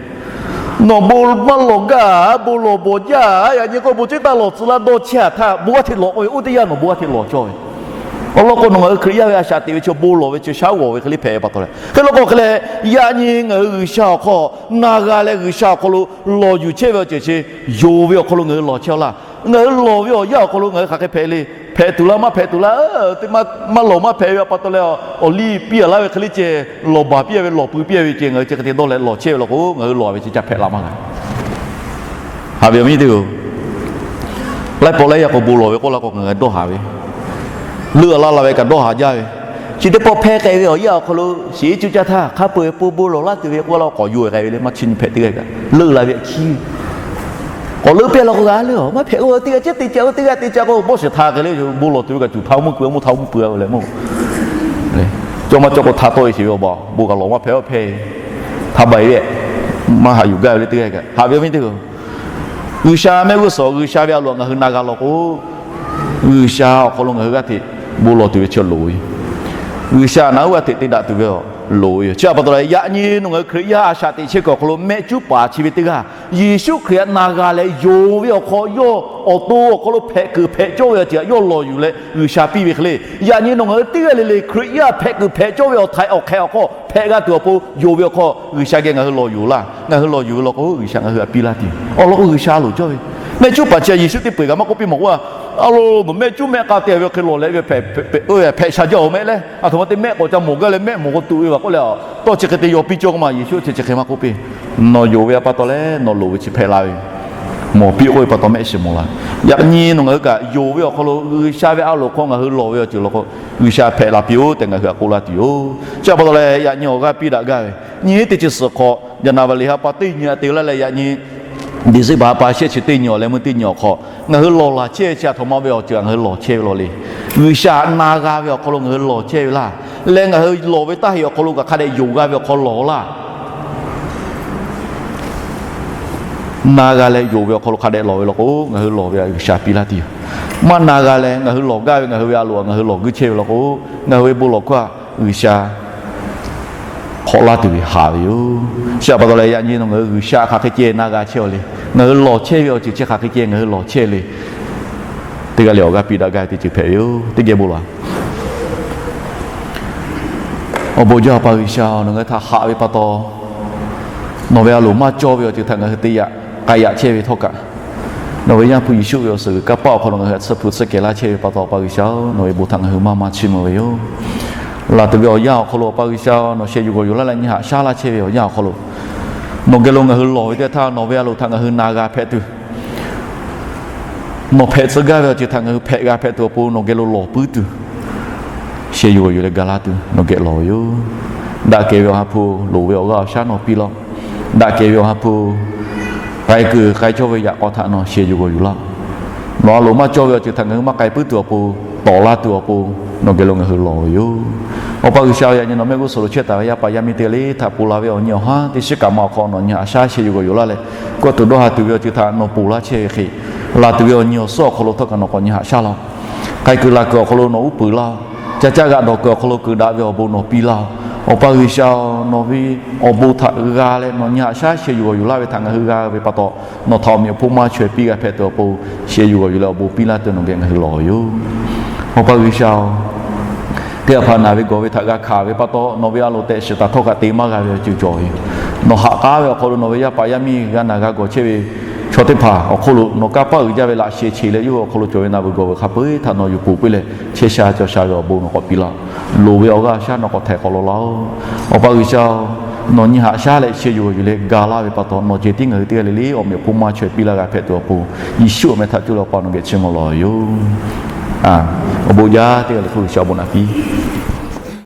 Nawˬ bon maˇ lawˬ gaˇ, bon lawˬ bawˬ jaˇ, yaꞈ nyi k'o bon ceˉ taˇ lawˬ tcuh laˇ dawˇ chehˇ-a htaˇ bon g'aˇ hteꞈ lawˬ k'oˆ ve, oˇ teˇ yanˇ nawˬ bon g'aˇ hteꞈ lawˬ cawˇ ve. Awˬ lawn k'o nawˬ ngaˬ hui Hkriꞈ yaˇ ve a shaꞈ teꞈ ve chi bon lawˬ ve chi shaˉ g'awˬ ve hk'e le hpehꞈ ve pa taw leh, hk'e law k'o hk'e leh, yaꞈ nyi ngaˬ hui G'uiˬsha awˬ hk'aw na g'a leh G'uiˬsha awˬ hk'aw lo lawˬ yuˬ chehˇ ve awˬ ceuˬ chi yonˍ ve awˬ hk'aw lo ngaˬ hui lawˬ chehˇ-aw laˇ. Ngaˬ hui lawˬ ve awˬ yanˇ awˬ hk'aw lo ngaˬ hui hk'aˬ hk'e hpehꞈ le. Hpehꞈ tuˬ laˇ maˇ hpehꞈ tuˬ laˇ, maˇ lawˬ maˇ hpehꞈ ve a pa taw leh, awˬ liˇ piˇ-a laˇ ve hk'e le ceh, lawˬ baˬ piˇ-a ve lawˬ pui piˇ-a ve ceh ngaˬ hui chi hk'e te dawˇ leh lawˬ chehˇ ve law k'o, ngaˬ hui lawˬ-a ve chi ca hpehꞈ la maˇ g'a. Haꞈ ve awˬ viˉ teˇ-oˬ, laiˉ pawˆ laiˉ yaˇ k'o bon lawˬ ve k'oˆ la k'o ngaˬ hui dawˇ haˍ ve, leuˆ-a laˇ la ve kaꞈ dawˇ haˍ jaˇ ve, chi teˇ pawˆ hpehˇ k'ai ve awˬ yanˇ awˬ hk'aw lo shiˍ-iˉ cuˇ caˇ htaˇ hk'a peu-eˬ pon bon lawˬ laˇ tuˬ ve k'oˆ la k'awꞈ yuˬ-e k'ai ve le, maˇ chi nyi hpehꞈ teˇ g'aˇ kaꞈ leuˆ la ve a ciˉ k'awꞈ leuˆ piˇ-a law k'o g'a leuˆ-a, maˇ hpehꞈ k'o teˇ g'aˇ ceh te ca k'o teˇ g'aˇ te ca k'o bawˆ shiˍ htaꞈ hk'e le, bon lawˬ tuˬ ve kaꞈ cuˬ htaꞈ mvuhˇ pui-a mvuhˇ htaꞈ mvuhˇ pui-a ve leh mawˇ, cawˇ maˇ cawˇ k'o htaꞈ tawˆ-e sheˍ ve awˬ baˬ bon kaꞈ lawˬ maˇ hpehꞈ-a hpehˇ, htaꞈ baˬ-e ve, maˇ haꞈ yuˬ gaˇ ve le teˇ g'aˇ kaꞈ. Haꞈ ve awˬ viˉ teˇ-oˬ, G'uiˬsha mehˆ g'uˇ suhˍ G'uiˬsha ve a loˍ ngaˬ hui na g'a law k'o, G'uiˬsha awˬ hk'aw lo ngaˬ hui g'aˇ hteꞈ bon lawˬ tuˬ ve chi loˍ ve yoˬ. G'uiˬsha naꞈ uˉ g'aˇ hteꞈ te daꞈ tuˬ ve awˬ loˍ ve yoˬ. Chi htaꞈ pa taw leh, yaꞈ nyi nawˬ ngaˬ hui Hkriꞈ yaˇ a shaꞈ teꞈ chehˇ kuiˬ awˬ hk'aw lo mehˆ cuˉ paˍ chi ve teˇ g'aˇ Yeˍsuˆ Hkriꞈ htaꞈ na g'a leh yonˍ ve awˬ hk'aw, yawˇ awˬ to awˬ hk'aw lo hpehꞈ kuiˬ hpehꞈ cawˇ ve awˬ ceuˬ htaꞈ yawˇ lawˬ yuˬ leh G'uiˬsha piˇ ve hk'e le. Yaꞈ nyi nawˬ ngaˬ hui teˇ g'aˇ le le Hkriꞈ yaˇ hpehꞈ kuiˬ hpehꞈ cawˇ ve awˬ htaiꞈ awˬ hk'ehꞈ awˬ hk'aw hpehꞈ g'a tuˬ awˬ pon yonˍ ve awˬ hk'aw, G'uiˬsha geh ngaˬ hui lawˬ yuˬ laˇ. Ngaˬ hui lawˬ yuˬ ve law k'o, G'uiˬsha ngaˬ hui htaꞈ piˇ laˇ tuˬ yoˬ. Awˬ lawn k'o, G'uiˬsha loˍ cawˇ ve mehˆ cuˉ paˍ chi Yeˍsuˆ teˇ peu-eˬ kaꞈ maˇ k'oˆ piˇ mawˬ k'o, a lo, nawˬ mehˆ cuˉ mehˆ k'a te ve hk'e lawˬ leh ve hpehꞈ sha jaˇ-oˬ mehˆ leh, a htoꞈ ma te mehˆ k'awꞈ ca mawˬ gaˇ leh mehˆ mawˬ k'o tuꞈ ve vaˬ k'oˆ leh, tawˇ chi hk'e te yaw piˇ cawˇ k'o ma, Yeˍsuˆ chi chi hk'e maˇ k'oˆ piˇ. Nawˬ yonˍ ve pa taw leh nawˬ loˍ ve chi hpehꞈ la ve, mawˬ piˇ k'oˆ ve pa taw mehˆ shiˍ mawˬ la. Yaꞈ nyi nawˬ ngaˬ hui kaꞈ yonˍ ve awˬ hk'aw lo G'uiˬsha ve a loˍ hk'aw ngaˬ hui lawˬ ve awˬ ceuˬ law k'o, G'uiˬsha hpehꞈ la piˇ-oˬ tehꞈ ngaˬ hui htaꞈ k'oˆ laˇ tuˬ yoˬ. Chi htaꞈ pa taw leh yaꞈ nyi awˬ g'aˇ piˇ daꞈ gaˇ ve, nyi teˇ chi suhˍ hk'aw January ha pa teˇ nyi a te laˇ leh, yaꞈ nyi December ha pa shehˆ chi teˇ nyi awˬ leh meuˇ teˇ nyi awˬ hk'aw ngaˬ hui lawˬ laˬ chehˇ ve chi a htoꞈ ma ve awˬ ceuˬ htaꞈ ngaˬ hui lawˬ chehˇ ve law le. G'uiˬsha htaꞈ na g'a ve awˬ hk'aw lo ngaˬ hui lawˬ chehˇ ve laˇ. Leh ngaˬ hui lawˬ ve taˇ heꞈ awˬ hk'aw lo kaꞈ hk'a dehꞈ yonˍ g'a ve awˬ hk'aw lawˬ laˇ. Na g'a leh yonˍ ve awˬ hk'aw lo hk'a dehꞈ lawˬ ve law k'o, ngaˬ hui lawˬ ve htaꞈ G'uiˬsha piˇ laˇ tuˬ yoˬ. Maˇ na g'a leh ngaˬ hui lawˬ gaˇ ve ngaˬ hui ve a loˍ htaꞈ ngaˬ hui lawˬ guiˇ chehˇ ve law k'o, ngaˬ hui ve bon lawˬ hkawˇ htaꞈ G'uiˬsha hk'awꞈ laˇ tuˬ ve haꞈ ve yoˬ. Chi htaꞈ pa taw leh yaꞈ nyi nawˬ ngaˬ hui G'uiˬsha hk'aˬ hk'e ceh na g'a chehˇ-oˬ le. Ngaˬ hui lawˬ chehˇ ve awˬ ceuˬ chi hk'aˬ hk'e ceh ngaˬ hui lawˬ chehˇ le. Teˇ g'aˇ leh awˬ g'aˇ piˇ daꞈ gaˇ ve teˇ ceuˬ hpehꞈ ve yoˬ. Teˇ geh bon laˬ. Awˬ bon jaˇ, Awˬ pa G'uiˬsha, nawˬ ngaˬ hui htaꞈ haꞈ ve pa taw, nawˬ ve a loˍ maˇ cawˇ ve awˬ ceuˬ htaꞈ ngaˬ hui te yaꞈ k'ai yaꞈ chehˇ ve htawˇ kaꞈ, nawˬ ve Yaˇ hpu Yeˍsuˆ ve awˬ suhˍ g'uiˬ kanˇ paˆ awˬ hk'aw lo ngaˬ hui htaꞈ tsuhˇ hpu tsuhˇ kehˬ laˇ chehˇ ve pa taw, Awˬ pa G'uiˬsha-oˬ, nawˬ ve bon htaꞈ ngaˬ hui maˇ maˇ chiˇ mvuh ve yoˬ. Laˬ tuˬ ve awˬ yanˇ awˬ hk'aw lo, Awˬ pa G'uiˬsha, nawˬ sheh yuˬ g'awˬ yuˬ laˇ leh nyi haꞈ shaˉ laˇ chehˇ ve awˬ yanˇ awˬ hk'aw lo, nawˬ geh lo ngaˬ hui lawˬ ve teˇ htaˇ, nawˬ ve a loˍ htaꞈ ngaˬ hui na g'a hpehꞈ tuˬ, nawˬ hpehꞈ tcuh gaˇ ve awˬ ceuˬ htaꞈ ngaˬ hui hpehꞈ g'a hpehꞈ tuˬ awˬ pon nawˬ geh lo lawˬ puiˉ tuˬ, sheh yuˬ g'awˬ yuˬ leh ga laˇ tuˬ nawˬ geh lawˬ ve yoˬ. Daꞈ kehˬ ve Awˬ ha hpu, loˍ ve awˬ g'aˇ awˬ shaˉ nawˬ piˇ laˇ-oˆ. Daꞈ kehˬ ve Awˬ ha hpu, k'ai kuiˬ k'ai cawˇ ve yaꞈ k'aw htaꞈ nawˬ sheh yuˬ g'awˬ yuˬ laˇ-oˆ. Nawˬ a loˍ maˇ cawˇ ve awˬ ceuˬ htaꞈ ngaˬ hui maˇ k'ai puiˉ tuˬ awˬ pon, tawˍ laˇ tuˬ awˬ pon, nawˬ geh lo ngaˬ hui lawˬ ve yoˬ. Awˬ pa G'uiˬsha, yaꞈ nyi nawˬ mehˆ g'uˇ suhˍ lo chehˇ taˍ ve yaˇ paˍ yaˇ miˇ teˇ g'aˇ le htaꞈ ponˬ la ve awˬ nyi awˬ haˉ teˇ shiˉ kaꞈ ma awˬ hk'aw nawˬ nyi haꞈ shaˉ sheh yuˬ g'awˬ yuˬ laˇ leh, kawˇ tuˬ dawˇ ha tuˬ ve awˬ ceuˬ htaꞈ nawˬ ponˬ laˇ chehˇ ve hk'e, laˬ tuˬ ve awˬ nyi awˬ suhˉ awˬ hk'aw lo htawˇ kaꞈ nawˬ k'awꞈ nyi haꞈ shaˉ laˇ-oˆ. K'ai kuiˬ laˬ kuiˬ awˬ hk'aw lo nawˬ uˉ peunˍ laˇ-oˆ. Ca caˇ g'aꞈ dawˬ kuiˬ awˬ hk'aw lo kuiˬ daꞈ ve awˬ bon nawˬ piˇ laˇ-oˆ. Awˬ pa G'uiˬsha-oˬ, nawˬ ve awˬ bon htaꞈ g'a leh nawˬ nyi haꞈ shaˉ sheh yuˬ g'awˬ yuˬ laˇ ve htaꞈ ngaˬ hui g'a ve pa taw, nawˬ htaꞈ awˬ meꞈ awˬ hponˇ maˇ chaweh piˇ g'a hpehꞈ tuˬ awˬ pon, sheh yuˬ g'awˬ yuˬ leh awˬ bon piˇ laˇ tuˬ nawˬ geh ngaˬ hui lawˬ ve yoˬ. Awˬ pa G'uiˬsha-oˬ, teˇ hpaˍ hpaˍ naˬ ve gawˬ ve htaꞈ g'a hkanˍ ve pa taw, nawˬ ve a loˍ tehꞈ shiˍ taˍ htawˇ kaꞈ te maˇ g'a ve awˬ ceuˬ cawˬ ve yoˬ. Nawˬ ha k'aˉ ve awˬ hk'aw lo nawˬ ve yaˇ paˍ yaˇ miˇ g'a naˬ g'a gawˬ chehˇ ve chaw teˇ hpaˍ awˬ hk'oˆ lo nawˬ kanˇ paˆ uiˍ jaˇ ve laꞈ sheh che leh yawˇ hui awˬ hk'aw lo cawˬ ve naˬ veuˬ gawˬ veuˬ hk'a peu-eˬ htaꞈ nawˬ yuˬ ponˬ piˇ leh chehˇ sha cawˬ sha ve awˬ bon nawˬ k'awꞈ piˇ laˇ-oˆ. Loˍ ve awˬ g'aˇ awˬ shaˉ nawˬ k'awꞈ htaiˍ k'awꞈ lawˬ laˇ-oˆ. Awˬ pa G'uiˬsha-oˬ, nawˬ nyi haꞈ shaˉ leh sheh yuˬ g'awˬ yuˬ leh ga laˇ ve pa taw, nawˬ ceh tiˉ ngaˬ hui teˇ g'aˇ le le awˬ meꞈ awˬ hponˇ maˇ chaweh piˇ laˇ g'a hpehꞈ tuˬ awˬ pon, Yeˍsuˆ awˬ meh htaꞈ cuˇ leh Awˬ pa nawˬ geh chiˇ mvuh lawˬ ve yoˬ. Awˬ bon jaˇ, teˇ g'aˇ le hk'oˆ G'uiˬsha awˬ bon naꞈ piˇ.